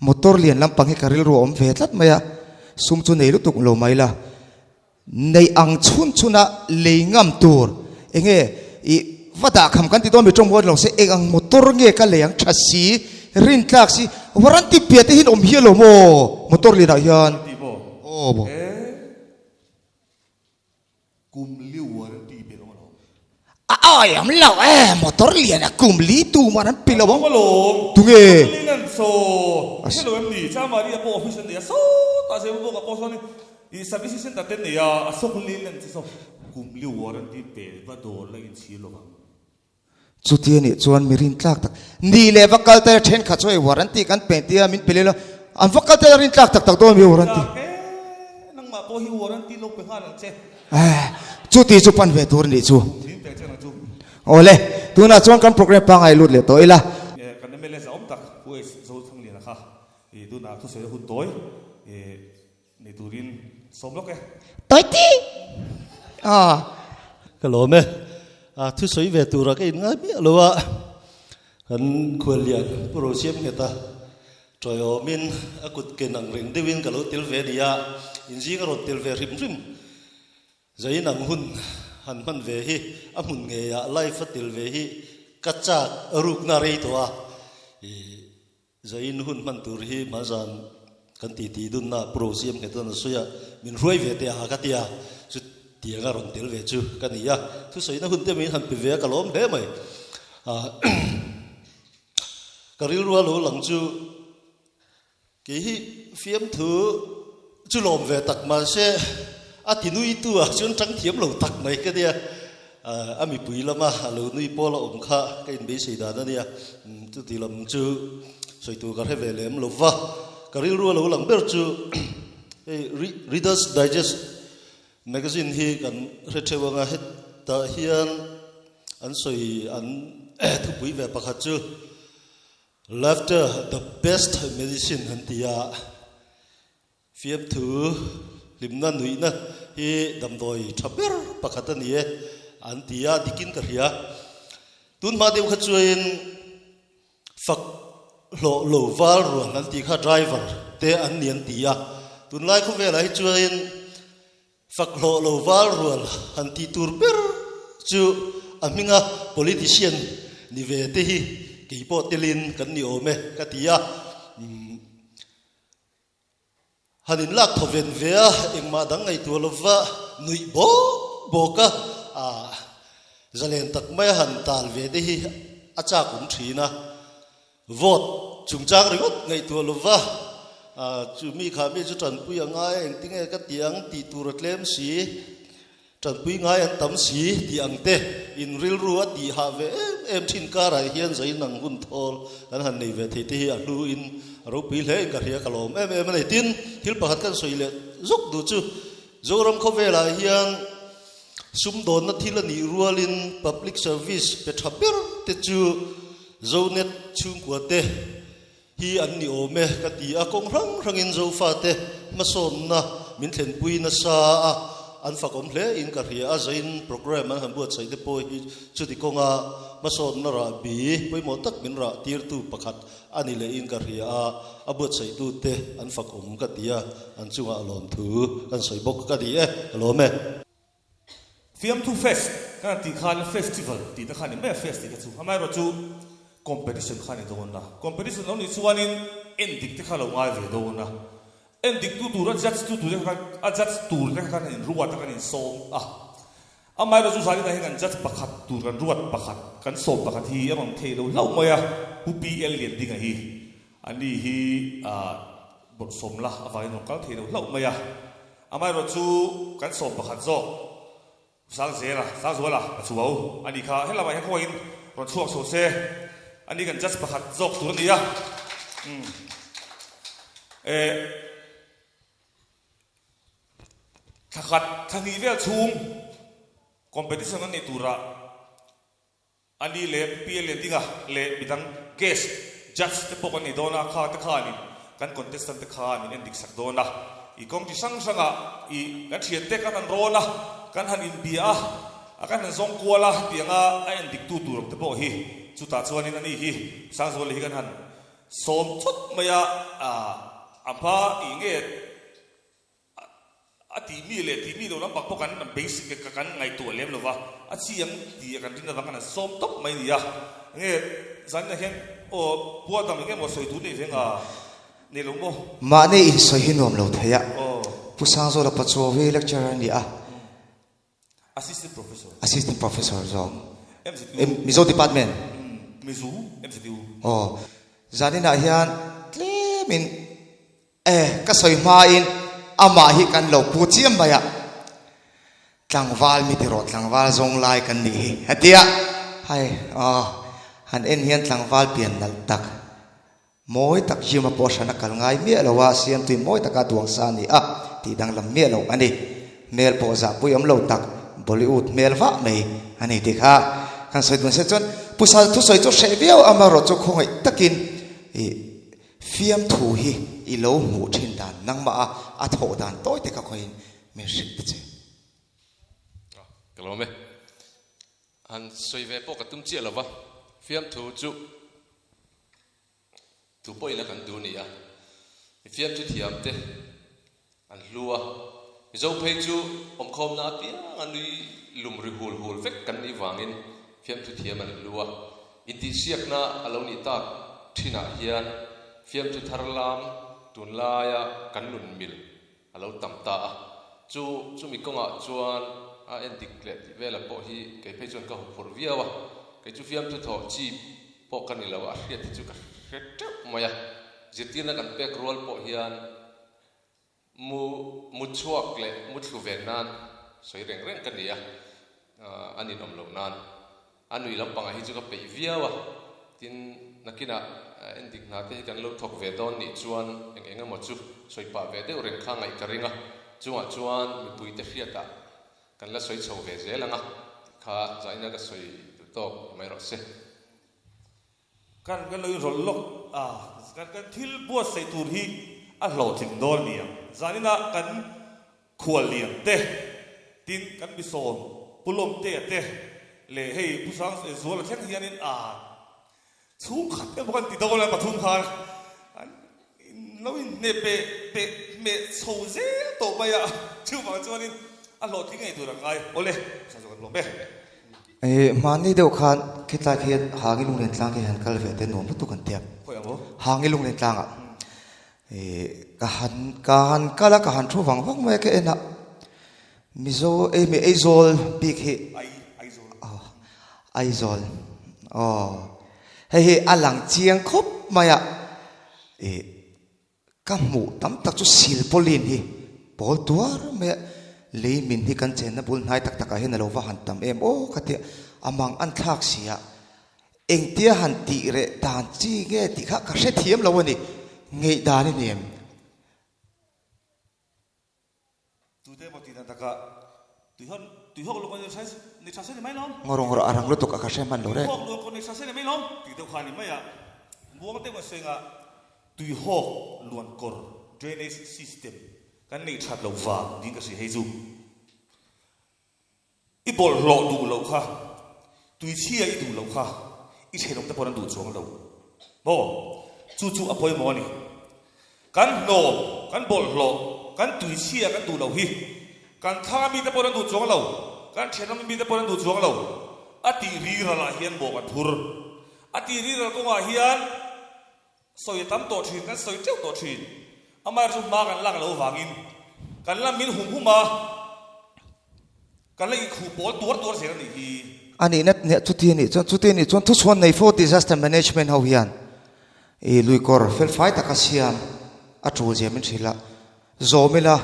motor lian lampang hi ka rilru a awm ve tlat mai a, sum chu nei lutuk lo mai la. Neih ang chhun chhuna lei ngam tur enge i va dah kham kan ti dawn mi tawng mawi lo se eng ang motor nge ka lei ang tha si rin tlak si warranty piah te hian awm hial lo maw motor lianah hian aw maw. Kum li warranty pe awm alawm. A ai am lo e motor lian a kum li tu man an pe lo ang. Awm alawm. Tunge? Motor lian saw hre lo em ni? Chamaria pawh office an nei a sawtah Zemabawk ah pawh sawn i service center te an nei a a sawk lian chu saw kum li warranty pe va dawr la inchhir lo vang. Chuti a nih chuan mi rintlak tak ni leh va kal tel thenkhat chu hei warranty kan pen tia min pe leh lo an va kal tel a rintlak tak tak dawn mi warranty. Rintlak e, nangmah pawh hi warranty lo pe nghal ang che. Eh, chuti chu pan ve tur a nih chu. Min pe che ang chu. Awle, tunah chuan kan program pangngai lut leh tawh ila. Kan mla zahawm tak Pu H Zothangliana kha i tunah thusawi a hun tawi i Ni turin sawm lawk e. Tawi ti! Ah. Ka lawm e. A thusawi ve tura ka inngai miah lo a, kan khuallian Pu Rosiam Ngheta tawiawmin a kut ken ang reng deuhin ka lo tel ve a ni a, inzing a rawn tel ve hrim hrim. Zain ang hun han hman ve hi a hmun ngeiah live a tel ve hi ka chak rukna rei tawh a, i Zain hun hman tur hi hmazan kan ti ti dunna Pu Rosiam Nghetan a sawi a, min hruai ve teh a ka ti a, chu tianga rawn tel ve chu ka ni a, thusawiina hun te min han pe ve a ka lawm hle mai. Ka rilru a lo lang chu kei hi fiamthu chu lawm ve tak mahse a ti nuitu ah chuan tang thiam lo tak mai ka nia. A mipui lama a lo nui pawl a awm kha ka inbeisei dan a nia. Chuti lam chu sawi tur ka hre ve lem lo va. Ka rilru a lo lang ber chu hei Reader's Digest magazine hi kan hre theuh anga hetah hian an sawi an thupui ve pakhat chu Laughter the best medicine an ti a. Fiamthu hlimna nuihna hi damdawi tha ber pakhat a ni e an ti a, dikin ka hria. Tun hma deuh kha chuain fak hlawh lo val rual an tih kha driver te an ni an ti a, tunlai khawvelah hi chuain fak hlawh lo val rual han tih tur ber chu a hminga politician ni ve te hi keipawh telin kan ni awm e ka ti a. Han in lak thaw ven ve a, engmah dang ngaihtuah lova nuih bawk bawk a, ah zalen tak mai a han tal ve te hi a chak awm thin a. Vote chungchang ringawt ngaihtuah lova, ah chu mi kha mi chu tanpui a ngai a, engtinge ka ti ang tih tur a tlem si. Tanpui ngai an tam si tih ang te in rilru a tih hah ve em em thin karah hian zain ang hun thawl kan han nei ve thei te hi a hlu in a ropui hle in ka hria ka lawm em em a nei. Tin, thil pakhat kan sawi leh zuk duh chu Zoram khawvelah hian sumdawnna thil a nih rualin public service pe tha ber te chu Zonet chhungkua te hi an ni awm e ka ti a, kawng hrang hrangin Zofate hmasawnna min thlenpui nasa a, an fakawm hle in ka hria a, zain programme an han buatsaih te pawh hi chuti kawnga hmasawnna rahbi pawimawh tak min rah tirtu pakhat a ni leh in ka hria a, a buatsaihtute an fakawm ka ti a, an chungah lawmthu kan sawi bawk ka ni e, ka lawm e. Fiamthu Fest kan han tih khan Festival tih te kha a ni mai a, Fest tih te chu amaherawh chu Competition kha a ni dawn a, Competition lo nih chuanin endik te kha lo ngai ve dawn a, endik tu tur a judge tu tur te kha a judge tur te kha kan inruat a kan insawm a, amaherawh chu zanin ah hian kan judge pakhat tur kan ruat pakhat kan sawm pakhat hi a rawn thei lo hlauh mai a, Pu PL Liandinga hi ani hi ah bawrhsawm la avangin rawn kal thei lo hlauh mai a. Amaherawh chu kan sawm pakhat zawk Sangzela, Sangzuala a chuau a nih kha. Helamah hian khawiin rawn chhuak chho se, ani kan judge pakhat zawk tur a ni a. Umm. Eh, thla khat, thla hnih vel chhung competition an neih turah Ani leh Pi Lian Dinga leh midang guest judge te pawh kan nei dawn a, kha te khanin kan contestant te kha min en dik sak dawn a, i kawng chi hrang hrangah i kan thiante kan han rawn a, kan han inbia a, a kan han zawng kual a tianga a en dik tu tur te pawh hi chutah chuanin ani hi Sangzuala hi kan han sawm chawt mai a, a hma i nge A tih mi leh tih mi lo lam bak pawh kan basic ka kan ngaihtuah lem lo va, a chi ang tih kan rin avang kan han sawm tawp mai a ni a. Enge zaninah hian aw Pu Adam enge maw sawi tur nei veng a nei lo maw? Mahni insawi hi nuam lo thei a, Pu Sangzawla Pachuau hi lecturer a ni a. Assistant Professor. Assistant Professor zawk. MZU. Mizo Department. Mizo MZU. Aw. Zaninah hian tlemin eh ka sawi hmain amah hi kan lo pu chiam mai a. Tlangval mi ti rawh tlangval zawng lai kan nih hi a ti a. Hai aw han en hian tlangval pian nalh tak mawi tak gym a pawh hran a kal ngai miah lo a, siamtui mawi taka duang sa a ni a tih danglam miah lo a ni. Hmel pawh zahpui awm lo tak Bollywood hmel vah mai a ni tih kha kan sawi dun se chuan Pu Sal thusawi chu hreh viau amaherawh chu khawngaih takin i fiamthu hi i lo hmuh thin dan nangmah a a thawh dan tawi te kha khawihin min hrilh ta che. Ka lawm e. Han sawi ve pawh ka tum chiah lo va, fiamthu chu Tu pawhin a kan duh ni a, mi fiamthu thiam te an hlu a, Mizo phei chu awmkhawmna apiang a nui lum ri hul hul vek kan nih vangin fiamthu thiam an hlu a, intihsiakna a lo nih tak thinah hian fiamthu thar lam tunlaia kan nun mil a lo tam ta a, chu chumi kawngah chuan a endik leh tih velah pawh hi kei phei chuan ka huphurh viau a, kei chu fiamthu thawh chi pawh ka ni lo a, hriat hi chu ka hre teuh mai a, zirtirna kan pek rual pawh hian mu mu chhuak leh mu thlu ven nan sawi reng reng ka ni a, a ninawm loh nan. A nui lampangah hi chu ka peih viau a, tin nakinah endik hna te hi kan lo thawk ve dawn nih chuan eng eng emaw chu sawi pah ve deuh reng kha ngaih ka ring a, chungah chuan mipui te hriatah kan la sawi chho ve zel ang a tih kha zaina ka sawi duh tawk mai rawh se. Kan kan lo inrawlh lawk a, kan kan thil buatsaih tur hi a hlawhtling dawn a ni ang. Zaninah kan Khuallian te, tin kan misawm Pu Lawmtea te leh hei Pu Sang Zuala thleng hianin a chhungkhat emaw kan ti dawn a pathum khan an lo inhne pe pe hmeh chho zel tawh mai a, chuvang chuanin a hlawhtling ngei tur a ngai. Awle, Pu Sang Zuala kan lawm e. Eh, hmanni deuh khan khitlai khi Hangi Lunglen tlang khi han kal ve te nuam lutuk an tia. Hangi Lunglen tlangah. Eh, ka han ka han kal a ka han thu vang vang mai a ka en a Mizo ei mi Aizawl bik hi aw Aizawl aw hei hi a lang chiang khawp mai a eh ka hmuh tam tak chu silpawlin hi pawl tuar mai a. Lei min hi kan chenna bul hnai tak takah hian a lo va han tam em aw ka tia a mang an thlak si a, engtia han tih reh dan chi nge tih kha ka hrethiam lo a ni, ngeih dan i ni em? Tute emaw tih dan takah tuihawk tuihawk luang kawng ni tha se ni mai lawm. Ngawr ngawr a rang lutuk a ka hre hman lo reng. Tuihawk luang kawng ni tha se ni mai lawm tih deuh kha a ni mai a, muang deuh a senga tuihawk luan kawr drainage system Kan neih that loh vang niin ka hria hei chu. I bawlhhlawh duh loh kha, tuichhia i duh loh kha i thenawm te pawh an duh chuang lo maw? Chu chu a pawimawh a ni. Kan hnawm, kan bawlhhlawh, kan tuichhia kan duh loh hi kan thlang mite pawh an duh chuang lo, kan thenawm mite pawh an duh chuang lo. A tih riral ah hian mawh kan phur. A tih riral kawngah hian Sawi a tam tawh thin, kan sawi teuh tawh thin. Amaherawhchu hma kan lak loh avangin kan la min hum hum a, kan la inkhuh pawl tuar tuar zel a nih hi. A nihna hniah chuti a nih chuan, chuti a nih chuan thuchhuan nei fo disaster management ho hian i luikawr felfai taka siam a tul zia min hrilh a, zawm ila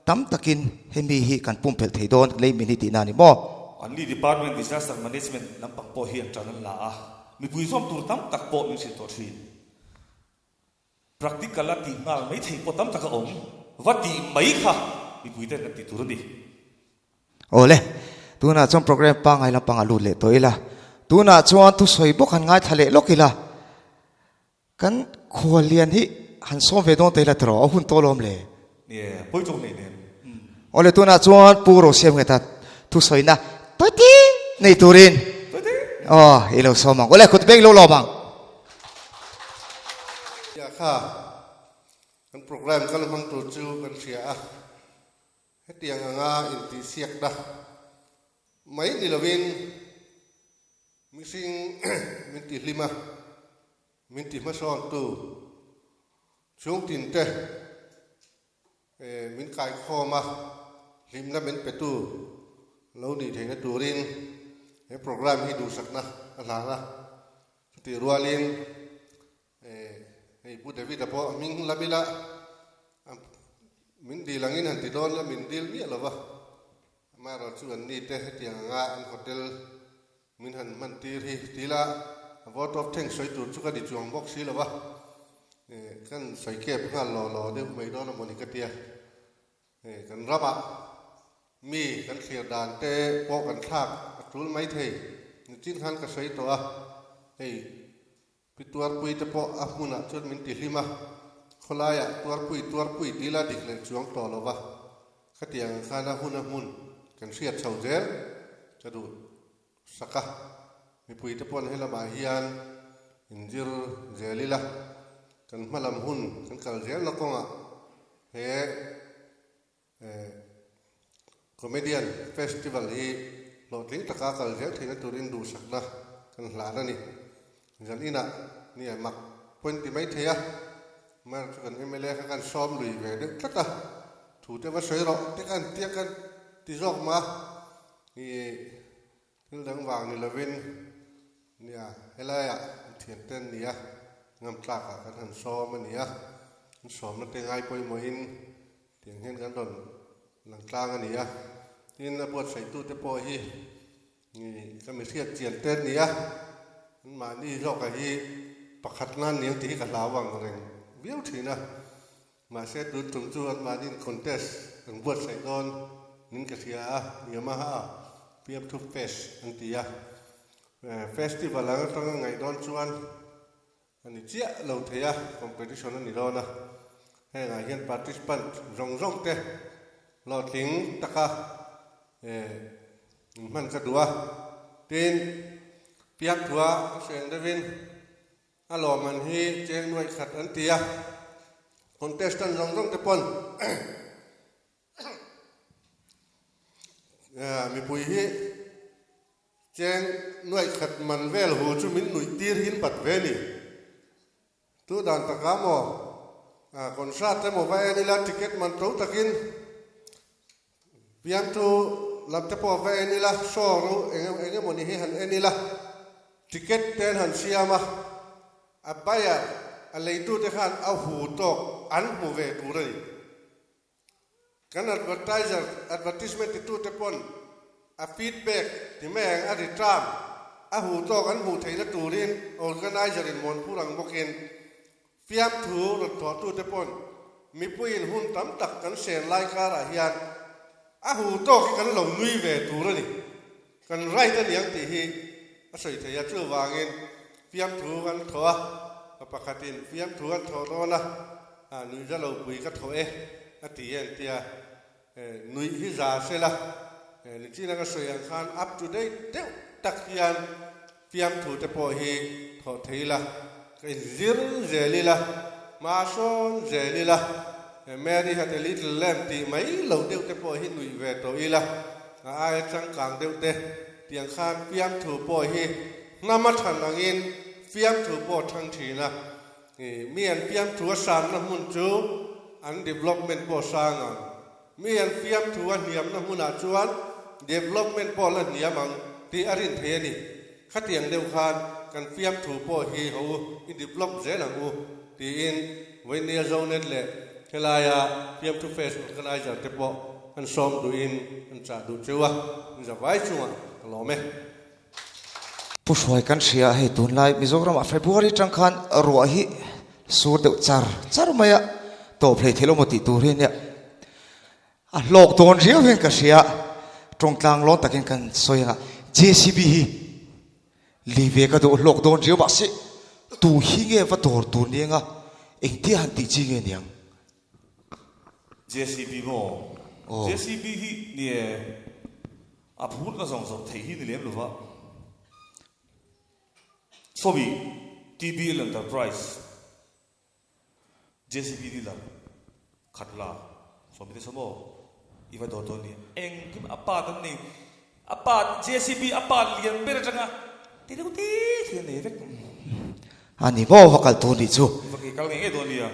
tam takin hemi hi kan pumpelh thei dawn lei min hi tihna a ni maw? Anni department disaster management lampang pawh hian tan an la a, Mipui zawm tur tam tak pawh min hrilh tawh thin. Practical a tih nghal mai thei pawh tam tak a awm. Va tih mai kha mipui ten kan tih tur a ni. Awle, tunah chuan program pangngai lampang a lut leh tawh ila. Tunah chuan thusawi bawk han ngaithla leh lawk ila. Kan khuallian hi han sawm ve dawn ta ila tiraw, a hun tawh lawm le. Nie, pawi chawk nei nen. Awle tunah chuan Pu Rosiam nge ta thusawina Toiti nei turin Toiti aw i lo sawm ang. Awle kut beng lo lawm ang. Tia kha kan program kal hmang tur chu kan hria a, hetiang anga intihsiakna mai ni lovin mihring min tihlim a, min ti hmasawntu chhungtinte min kaikhawm a, hlimna min petu lo nih theihna turin he program hi duhsakna a hlang a. Chutih rualin hei Pu David-a pawh hming lam ila min dil angin han ti dawn la, min dil miah lova. Amaherawhchu an nite hetiang anga an hotel Min han hman tir hi tila vote of thanks sawi tur chu ka ni chuang bawk si lo va, kan sawi kep nghal law law deuh mai dawn a mawni ka tia. Kan ramah mi kan thlir dan te pawh kan thlak a tul mai thei. Nichin khan ka sawi tawh a, hei Pi Tuarpui te pawh a hmunah chuan min ti hlim a, khawlaiah Tuarpui Tuarpui tila dik leh chuang tawh lo va, khatiang ang khan a hun a hmun kan hriat chho zel ka duh sak a, mipui te paw'n helamah hian inzir zel ila, kan hmalam hun kan kal zelna kawngah he Comedian Festival hi hlawhtling taka kal zel theihna turin duhsakna kan hlan a ni. Zan inah nia mak point ti mai thei a, mar chu kan mla kha kan sawm lui ve deuh tlat a, thu te va sawi rawh te khan tia kan ti zawk mah a, thil dang vang ni lovin nia helaiah thiante an ni a, ngam tlakah kan han sawm a ni a, an sawmna te ngai pawimawhin tiang hian kan rawn lang tlang a ni a, tin a buatsaitute pawh hi ka mi hriat chian te an ni a, anmahni zawka hi pakhat nan niang tih hi ka hlau ang reng viau thin a. Mahse tun tum chu anmahniin contest an buatsaih dawn nin ka hria a, Yamaha PM2 Fest an ti a. Festival ang atanga ngaih dawn chuan a ni chiah lo thei a, competition a ni dawn a. Hengah hian participant zawng zawng te hlawhtling taka inhman ka duh a. Tin, Piakthua a hreng deuhin A lawmman hi cheng nuaih khat an ti a, contestant zawng zawng te pawn mipui hi cheng nuaih khat man vel hu chu min nuih tir hin bat ve ni. Tu dan taka maw concert emaw va en ila ticket man to takin Piangtu lam te pawh va en ila, show ro eng emaw ni hi han en ila, ticket te an han siam a, a buyer, a leitu te khan a hu tawk an hmu ve tur a ni. Kan advertiser, advertisement titute pawn a feedback ti mai ang a return a huh tawk an hmuh theihna turin organiser in Mawnphur ang bawkin fiamthu rawn thawhtute pawn mipuiin hun tam tak kan sen lai karah hian a huh tawk hi kan lo nui ve tur a ni. Kan right a niang tih hi a sawi thei a, chuvangin fiamthu kan thawh a, pa pakhatin fiamthu an thawh dawn a, nuihza lo pui ka thawh e a ti e an tia, nuih hi za sela, nichina ka sawi ang khan up to date deuh tak hian fiamthu te pawh hi thawh thei ila, ka inzir zel ila, hma sawn zel ila, Mary had a little lamb tih mai lo deuh te pawh hi nuih ve tawh ila, A aia changkang deuh te tiang khan fiamthu pawh hi hnam a than angin fiamthu pawh a thang thin a. Mi an fiamthu a sanna hmun chu an development pawh a sang ang. Mi an fiamthu a hniamna hmunah chuan development pawh la hniam ang tih a rin thei a ni. Khatiang deuh khan kan fiamthu pawh hi ho i develop zel ang u tiin Vawinnia Zonet leh helaia fiamthu fest organizer te pawh an sawm duhin an chah duh cheu a, in zavai chungah ka lawm e. Pu Hruai kan hria hei tunlai Mizoram ah February tang khan ruah hi sur deuh char char mai a, tawp hlei theih lo maw tih tur hi ania. A hlawk dawn riau hian ka hria, tawngtlang lawn takin kan sawi anga JCB hi li ve ka duh hlawk dawn riau mahse tu hi nge va dawr tur ni anga engtia han tih chi nge niang? JCB maw? JCB hi nie a phur na zawng zawng theih hi ni lem lova. Sawi TBL Enterprise. JCB dealer khat la sawmi te sawm aw i va dawr dawn ni engkim a part an nei a part JCB a part lian ber atanga ti deuh ti thil an nei vek. A ni maw va kal tur nih chu. Va ke kal ngei ngei dawn nia.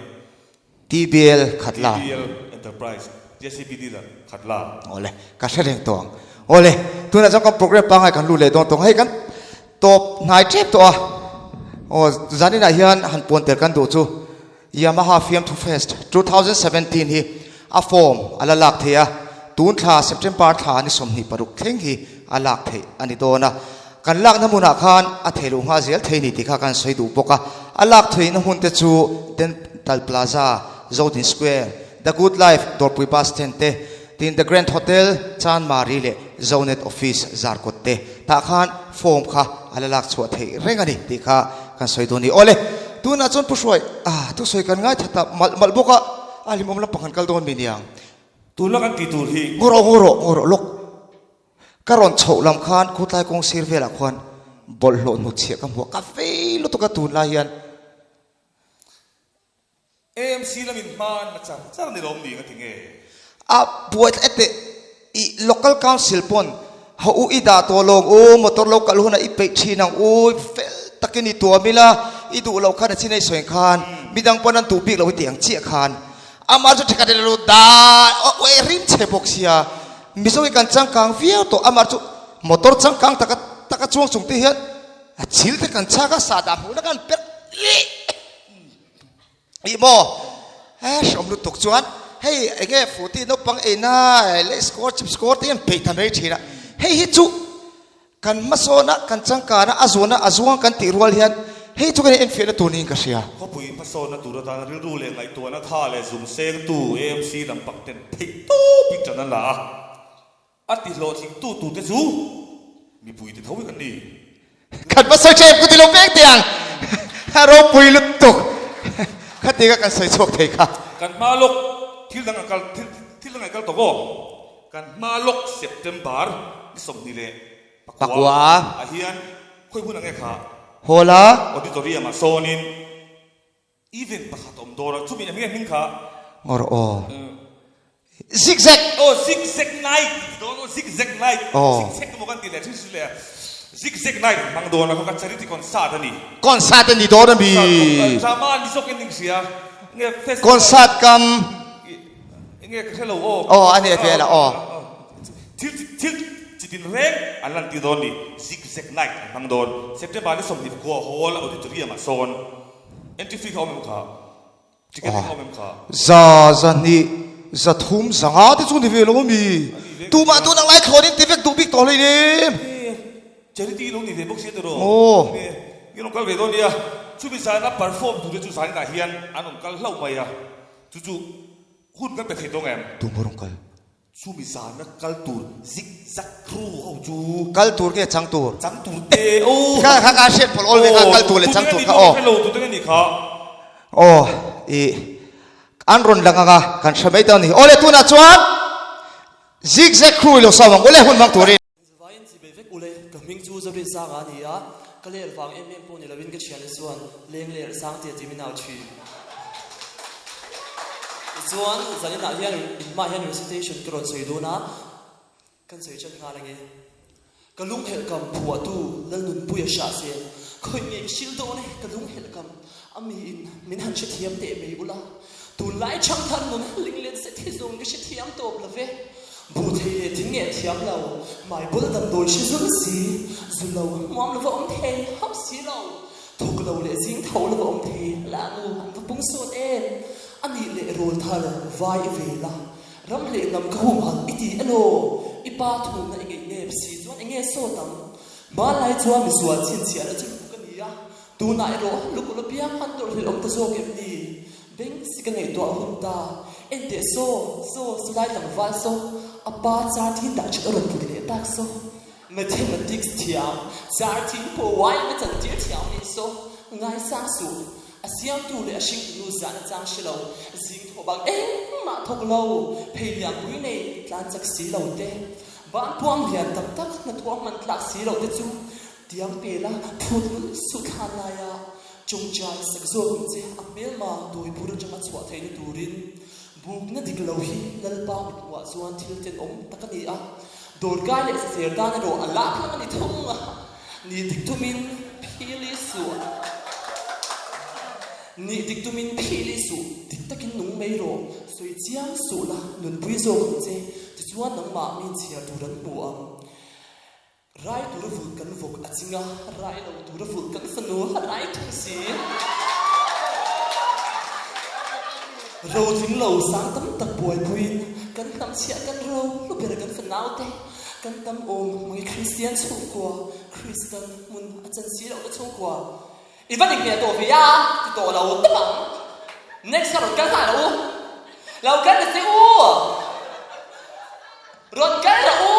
TBL khat la. TBL Enterprise JCB dealer khat la. Awle ka hre reng tawh ang. Awle tunah chuan kan program pangngai kan lut leh dawn tawh ang hei kan Tawp hnai tep tawh a. Aw zaninah hian han puan tel kan duh chu Yamaha Fiamthu Fest 2017 hi a form a la lak thei a, tun thla September thla ni 26 thleng hi a lak theih a ni dawn a. Kan lakna hmunah khan a thei loh nghal zel thei ni tih kha kan sawi duh bawk a. A lak theihna hmun te chu Dental Plaza, Zodin Square, The Good Life, Dawrpui Bus Stand te, Tin The Grand Hotel, Chanmari leh Zonet Office Zarkawt te tah khan form kha a la lak chhuah theih reng a ni tih kha kan sawi dawn a ni. Awle, tunah chuan Pu Hruai, ah thusawi kan ngaithla ta malh malh bawk a, a hlimawm lampang kan kal dawn mi niang. Tuna kan tih tur hi. Ngaw rawh, ngaw rawh, ngaw rawh lawk. Ka rawn chhoh lam khan khutlai kawng sir velah khuan bawlhhlawh hnutchhiah ka hmu a, ka vei lutuk a tunlai hian. AMC lamin hma an la char char ni lawm ni ka ti nge? A buai tlat teh i local council pawn ho u i dah tawh lawng u motor lo kal hunah i peih thin ang u fel takin i tuam ila i duh loh khan a chin a i sawi ang khan midang pawn an duh bik lo i tih ang chiah khan amah chu thekhat in a lo dah aw e rim chhe bawk sia mizo hi kan changkang viau tawh amah chu motor changkang taka taka chuang chung te hian a chil te kan chhak a sahdah hmuhna kan perh leh. Ih maw he hrawm lutuk chuan hei enge fruity naupang eina leh score chip score te hian peih ta mai thin a, hei hi chu kan hmasawn a kan changkan a a zuan a a zuang kan tih rual hian hei chu kan inenfiahna tur niin ka hria. Khawpui hmasawnna tur atana rilru leh ngaihtuahna tha leh zum sengtu AMC lam pak ten theih tawpin ṭan an la a. A ti hlawhtling tu tute chu mipui te tho hi kan ni. Kan va sawi tha em ku ti lo peng teh ang. A ropui lutuk. Khati ka kan sawi chhuak thei kha. Kan hma lawk thil dang a kal thil dang a kal tawh aw. Kan hma lawk September ni 24 ah hian khawi hmun ang nge kha? Hall a. Auditorium ah sawnin Event pakhat awm dawn a, chumi eng nge hming kha? Ngawr aw. Zig zag! Aw, zig zag night ti dawn aw, zig zag night. Zig zag emaw kan ti leh thin si le. Zig zag night an hmang dawn a, kha charity concert a ni. Concert a ni dawn a mi? Drama ni zawk in ning hria. Nge festival. Concert kam. Nge ka hre lo aw. Aw, a ni vel a aw. Thil thil chitin reng an lan tir dawn ni. Zig zag night an hmang dawn. September ni 24 hall auditorium ah sawn. Entry fee kha awm em kha? Ticket kha awm em kha? Za 200. zathum zanga te chu ni ve lo mi. Tumah tun ang lai thlawn in ti vek duh bik tawh hlei nem. Charity lo ni ve bawk sia tiraw? Aw. In rawn kal ve dawn nia. Chumi zana perform tur te chu zaninah hian an rawn kal hlauh mai a. Chu chu hun kan pe thei tawng em? Tumah rawn kal. Chumi zana kal tur zik zak crew ho chu. Kal tur nge chang tur? Chang tur te aw. Kha kha ka hriat pawlh awl ve kha kal tur leh chang tur kha aw. Tute nge ni tute nge ni kha. Aw i an rawn lang anga kan hre mai ta ni. Awle tunah chuan zik zak crew i lo sawm ang ule hun hmang turin. Zavain chi bei vek ule, ka hming chu Zorin Sanga a ni a, ka ler vang em em pawh ni lovin ka thiante chuan leng ler sang tia ti min au thin. Tichuan zaninah hian inhmaah hian recitation ka rawn sawi dawn a, kan sawi chan nghal ange. Ka lunghelh kam phuahtu Lalnunpuia hriah se, khawih nge ka hrilh dawn e, ka lunghelh kam a miin min han hrethiam teh mai ula, Tunlai chhangthar nun linglet zet hi zawng ka hrethiam tawp lo ve. Buh thei leh thing nge thiam lo, hmaibawl damdawi hre zul si, zu lo, hmuam lova awm thei hauh si lo, thawk lo leh zing tho lova awm thei lah nu an va pung sawt em. A nih leh rawl thar vai i ve la, ram leh hnam ka humhalh i ti elaw? I pa thunna i ngeih nep si chuan enge sawt ang? Hmanlai chuan misual chhinchhiahna chu luk a ni a, Tunah erawh lukul apiang han tawrhhlelh awm ta zawk em ni? Beng si ka ngaihtuah hun ta. Enteh saw, saw, silai tlangval saw, a pa char thin dah that a rawn put leh tak saw. Mathematics thiam, char thin pawh uai a chantir thiam nih saw, ngaisang suh. A siamtu leh a hringtunu zahna chang hre lo, zing thawh bak engmah thawk lo, phei lianpui nei tlan chak si lo te, ban puang lian tak tak hnathawh a hman tlak si lo te chu Tiang pela phut lul suh thlan laia chungchai sak zawk ang che a hmelma dawi bur atanga chhuah theihna turin bukna dik lo hi Lalpa mithmuhah chuan thil tenawm tak a ni a, dawrkai leh saser tan erawh a lak hlang a ni thung a, ni dik tumin phili suh ni dik tumin phili suh dik takin nung mai rawh sawi chiang suh la nunpui zawk ang che tichuan nangmah min chhiar tur an hmu ang. Rai tura vulh kan vawk a ching a, rai lo tura vulh kan fanu a rai thung si. Rotling lo sang tam tak buaipuiin kan hnam chhiah kan ro hlu ber kan fanaute kan tam awm hmangi Kristian chhungkua, Kristan hmun a chan si lohna chhungkua. I va dik hmel tawh ve a ti tawh lo tawp ang. Next kha rawn kal nghal rawh u. Lo kal ta che u. Rawn kal rawh u.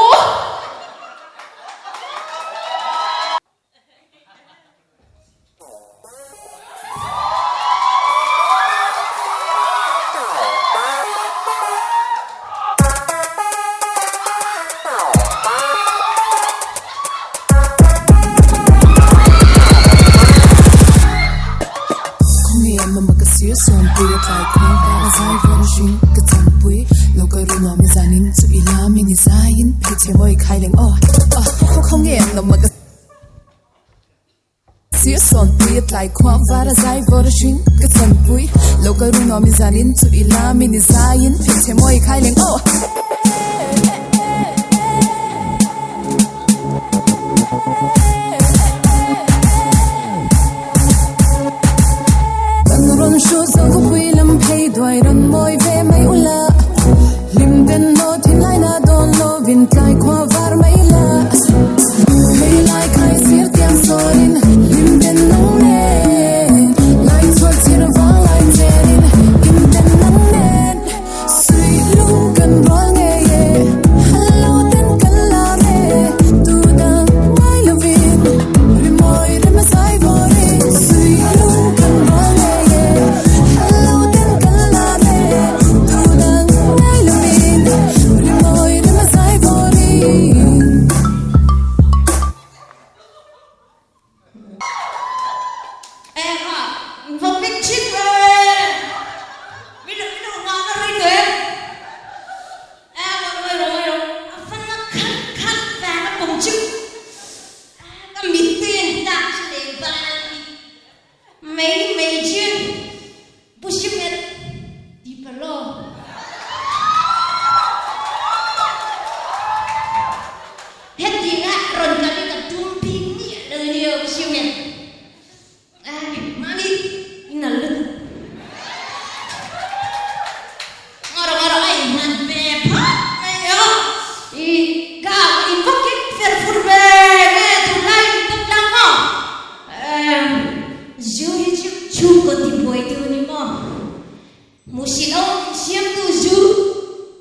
Hmuhsit ho min siamtu zu,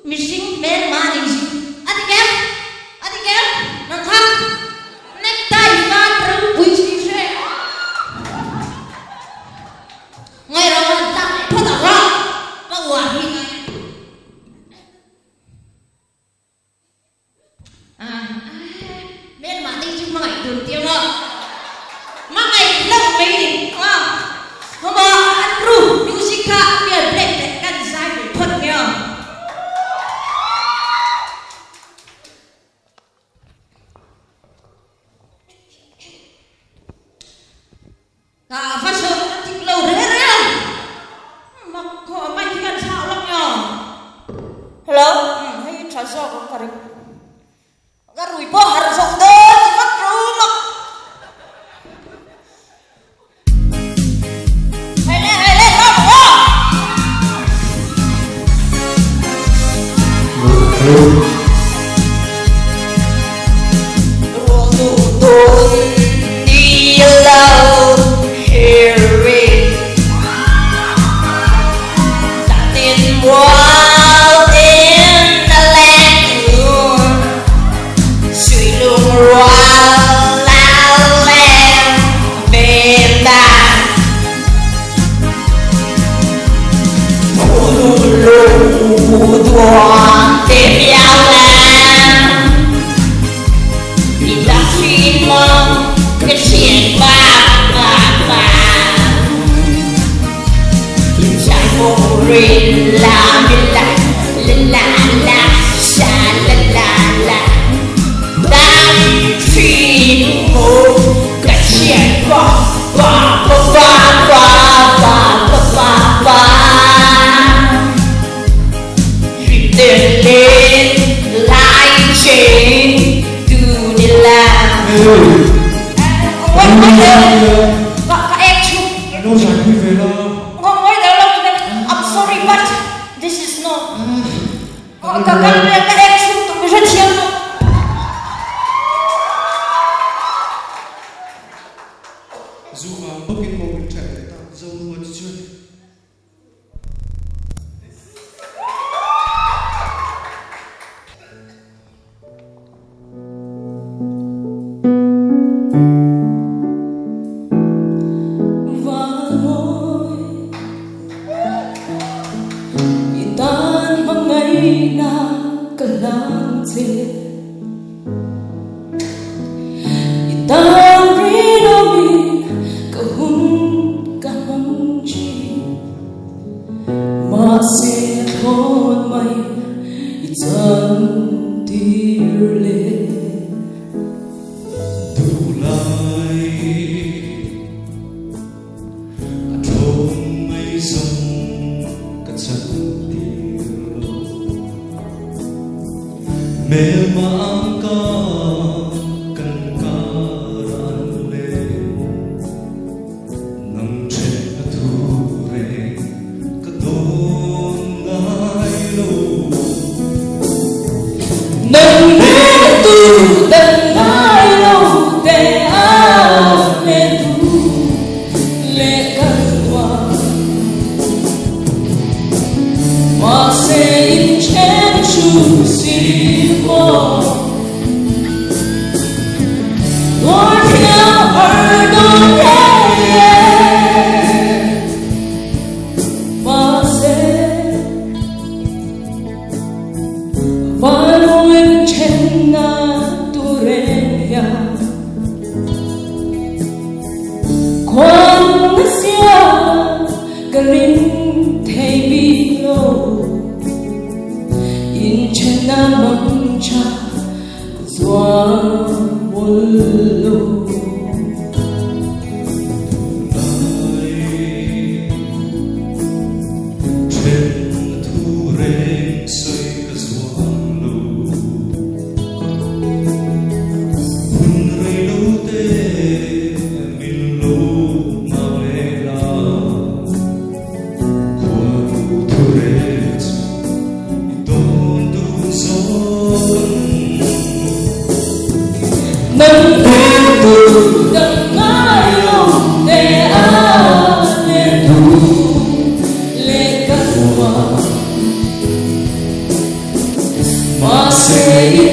mihring hmelma nih zu a ti kem? A ti kem? Nang kha necktie van ropui chu i hre. Ngaihram han tlak leh phawt ang rawh, ka uar hi. Hmelmah te hi chu hmangaih tur ti ang aw. Hmangaih loh mai ni aw. Hawmaw an ru music kha pian black leh kan zai ve phawt nge aw. Ka va zawh a dik lo reng reng a, mak khawh mai hi kan thlah lawk nge aw. Hello, hei hi tha zawk ang ka ring. Ka rui pawh harh zawk dawn ti vat rawh u mak. Hei le, hei le, lawm ang aw.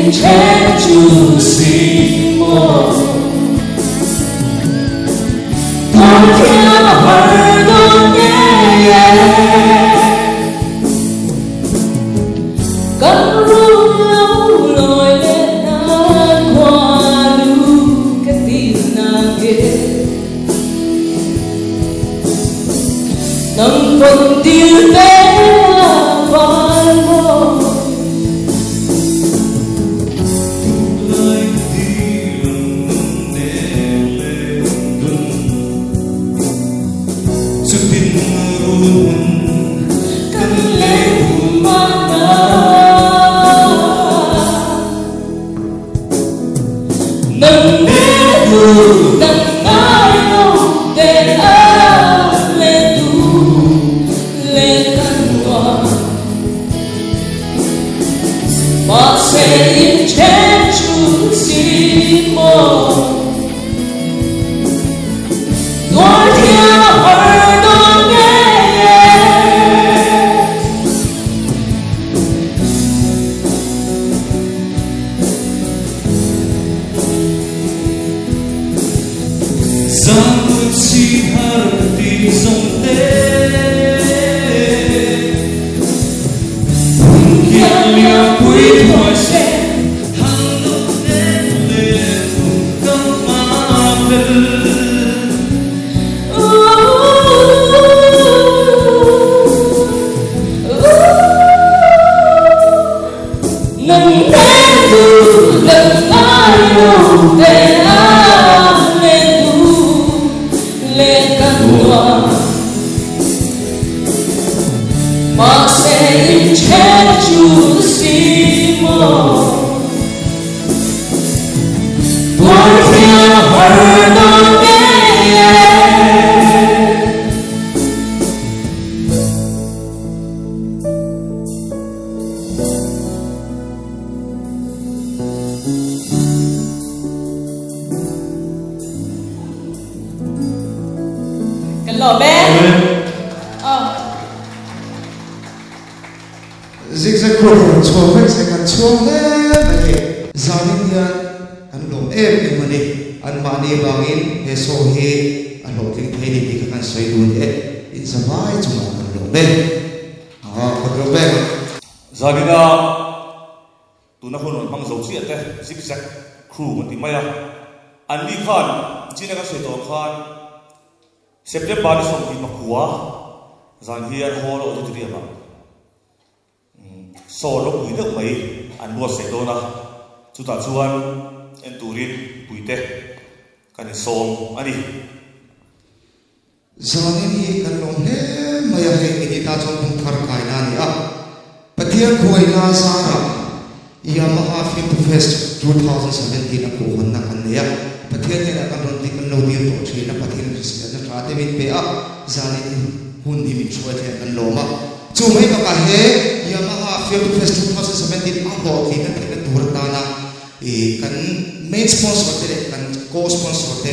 In chu si mo Tuar thiam a har dawn ngei e Kan rum lo lawi leh nan khuanu ka dil nang e Nang pawn dil ve la van mawi. Mahse in then chu si maw Tuar thiam a har dawn ngei e. Zan chi har ti zawng te. Mahse in then chu si maw Tuar thiam a har dawn ngei e. Kan lawm e. Aw. Zigzag crew rawn chhuak vek se kan chhuang hle mai hei. Zanin hian kan lawm em em a ni. Anmahni vangin he show hi a hlawhtling thei ni tih kha kan sawi dun e. Inzavai chungah kan lawm e. Aw, kan lawm e. Zanina Tuna hun rawn hmang zo chiah te zig zag crew an ti mai a, an ni khan China kan sawi tawh ang khan September ni 24 zan hian Hall Auditorium ah show ropui deuh mai an buatsaih dawn a, chutah chuan en turin puite kan insawm a ni. Zanin hi kan lawm hle mai a, hei kini ta chuan bung thar kaina a ni a. Pathian khuaina zarah Yamaha Film Fest 2017 a khuhhawnna kan nei a. Pathian hnenah kan rawn kan lo dil tawh thin a, Pathian hriselna tha te min pe a, zanin hi hun hi min hruai thlen kan lawm a. Chu mai bakah he Yamaha Film Fest 2017 a hlawhtlinna theihna tur atana kan main sponsor te leh kan co-sponsor te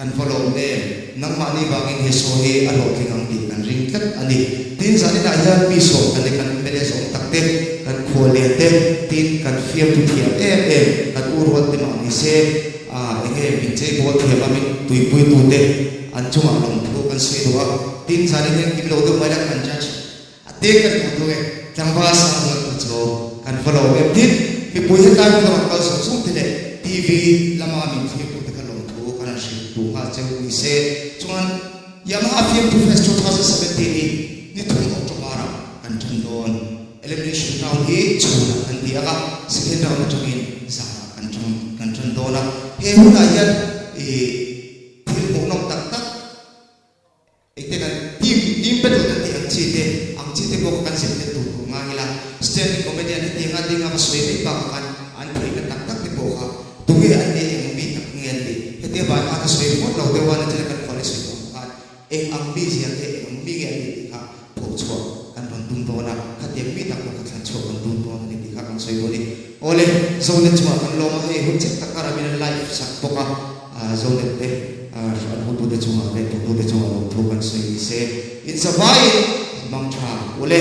Kan va lawm em? Nangmahni vangin he show hi a hlawhtling ang tih kan ring tlat a ni. Tin, zaninah hian mi sawm kan ni, kan mla zawng tak te, kan khuallian te, tin, kan fiamtu thiam em em, kan u rual te mah ni se, ah, enge min cheibawl thiam a min tuipuitu te an chungah lawmthu kan sawi duh a. Tin, zanin hian kim lo deuh mai la kan judge a te kan duh duh e, tlangval sang zual kha chu kan va lawm em. Tin, mipui hetlai hmun lamah kal zawng zawng te leh TV lama min thlirtu te kha lawmthu kan han hrilh duh nghal cheu ni se. Chuan Yamaha Fiamthu Fest 2017 hi ni thum October-ah kan tan dawn. Elimination round hi chhunah kan ti ang a, second round atangin zanah kan tan kan tan dawn a. He hunah hian ih thil hmuhnawm tak tak, Engte kan team team battle kan tih ang chi te ang chi te pawh kha kan zir tel tur tur ngai ila, standing comedian hetianga dinga va sawi mai bakah khan an theihna tak tak te pawh kha tunge an nih eng mi tak nge an nih hetia bai khan a sawi ringawt lo deuh a nachina kan khual i sawi tawh ang khan eng ang mi zia nge eng ang mi nge an nih tih kha phoh chhuah kan rawn tum dawn a, khatiang mi tak pawh kha thlan chhuah kan tum dawn a ni tih kha kan sawi dawn a ni. Awle, Zonet chungah kan lawm a, hei hun chek tak kar amin an live sak bawk a. Zonet te an hotute chungah leh thawktute chungah lawmthu kan sawi ni se. Inzavaiin mang tha ule.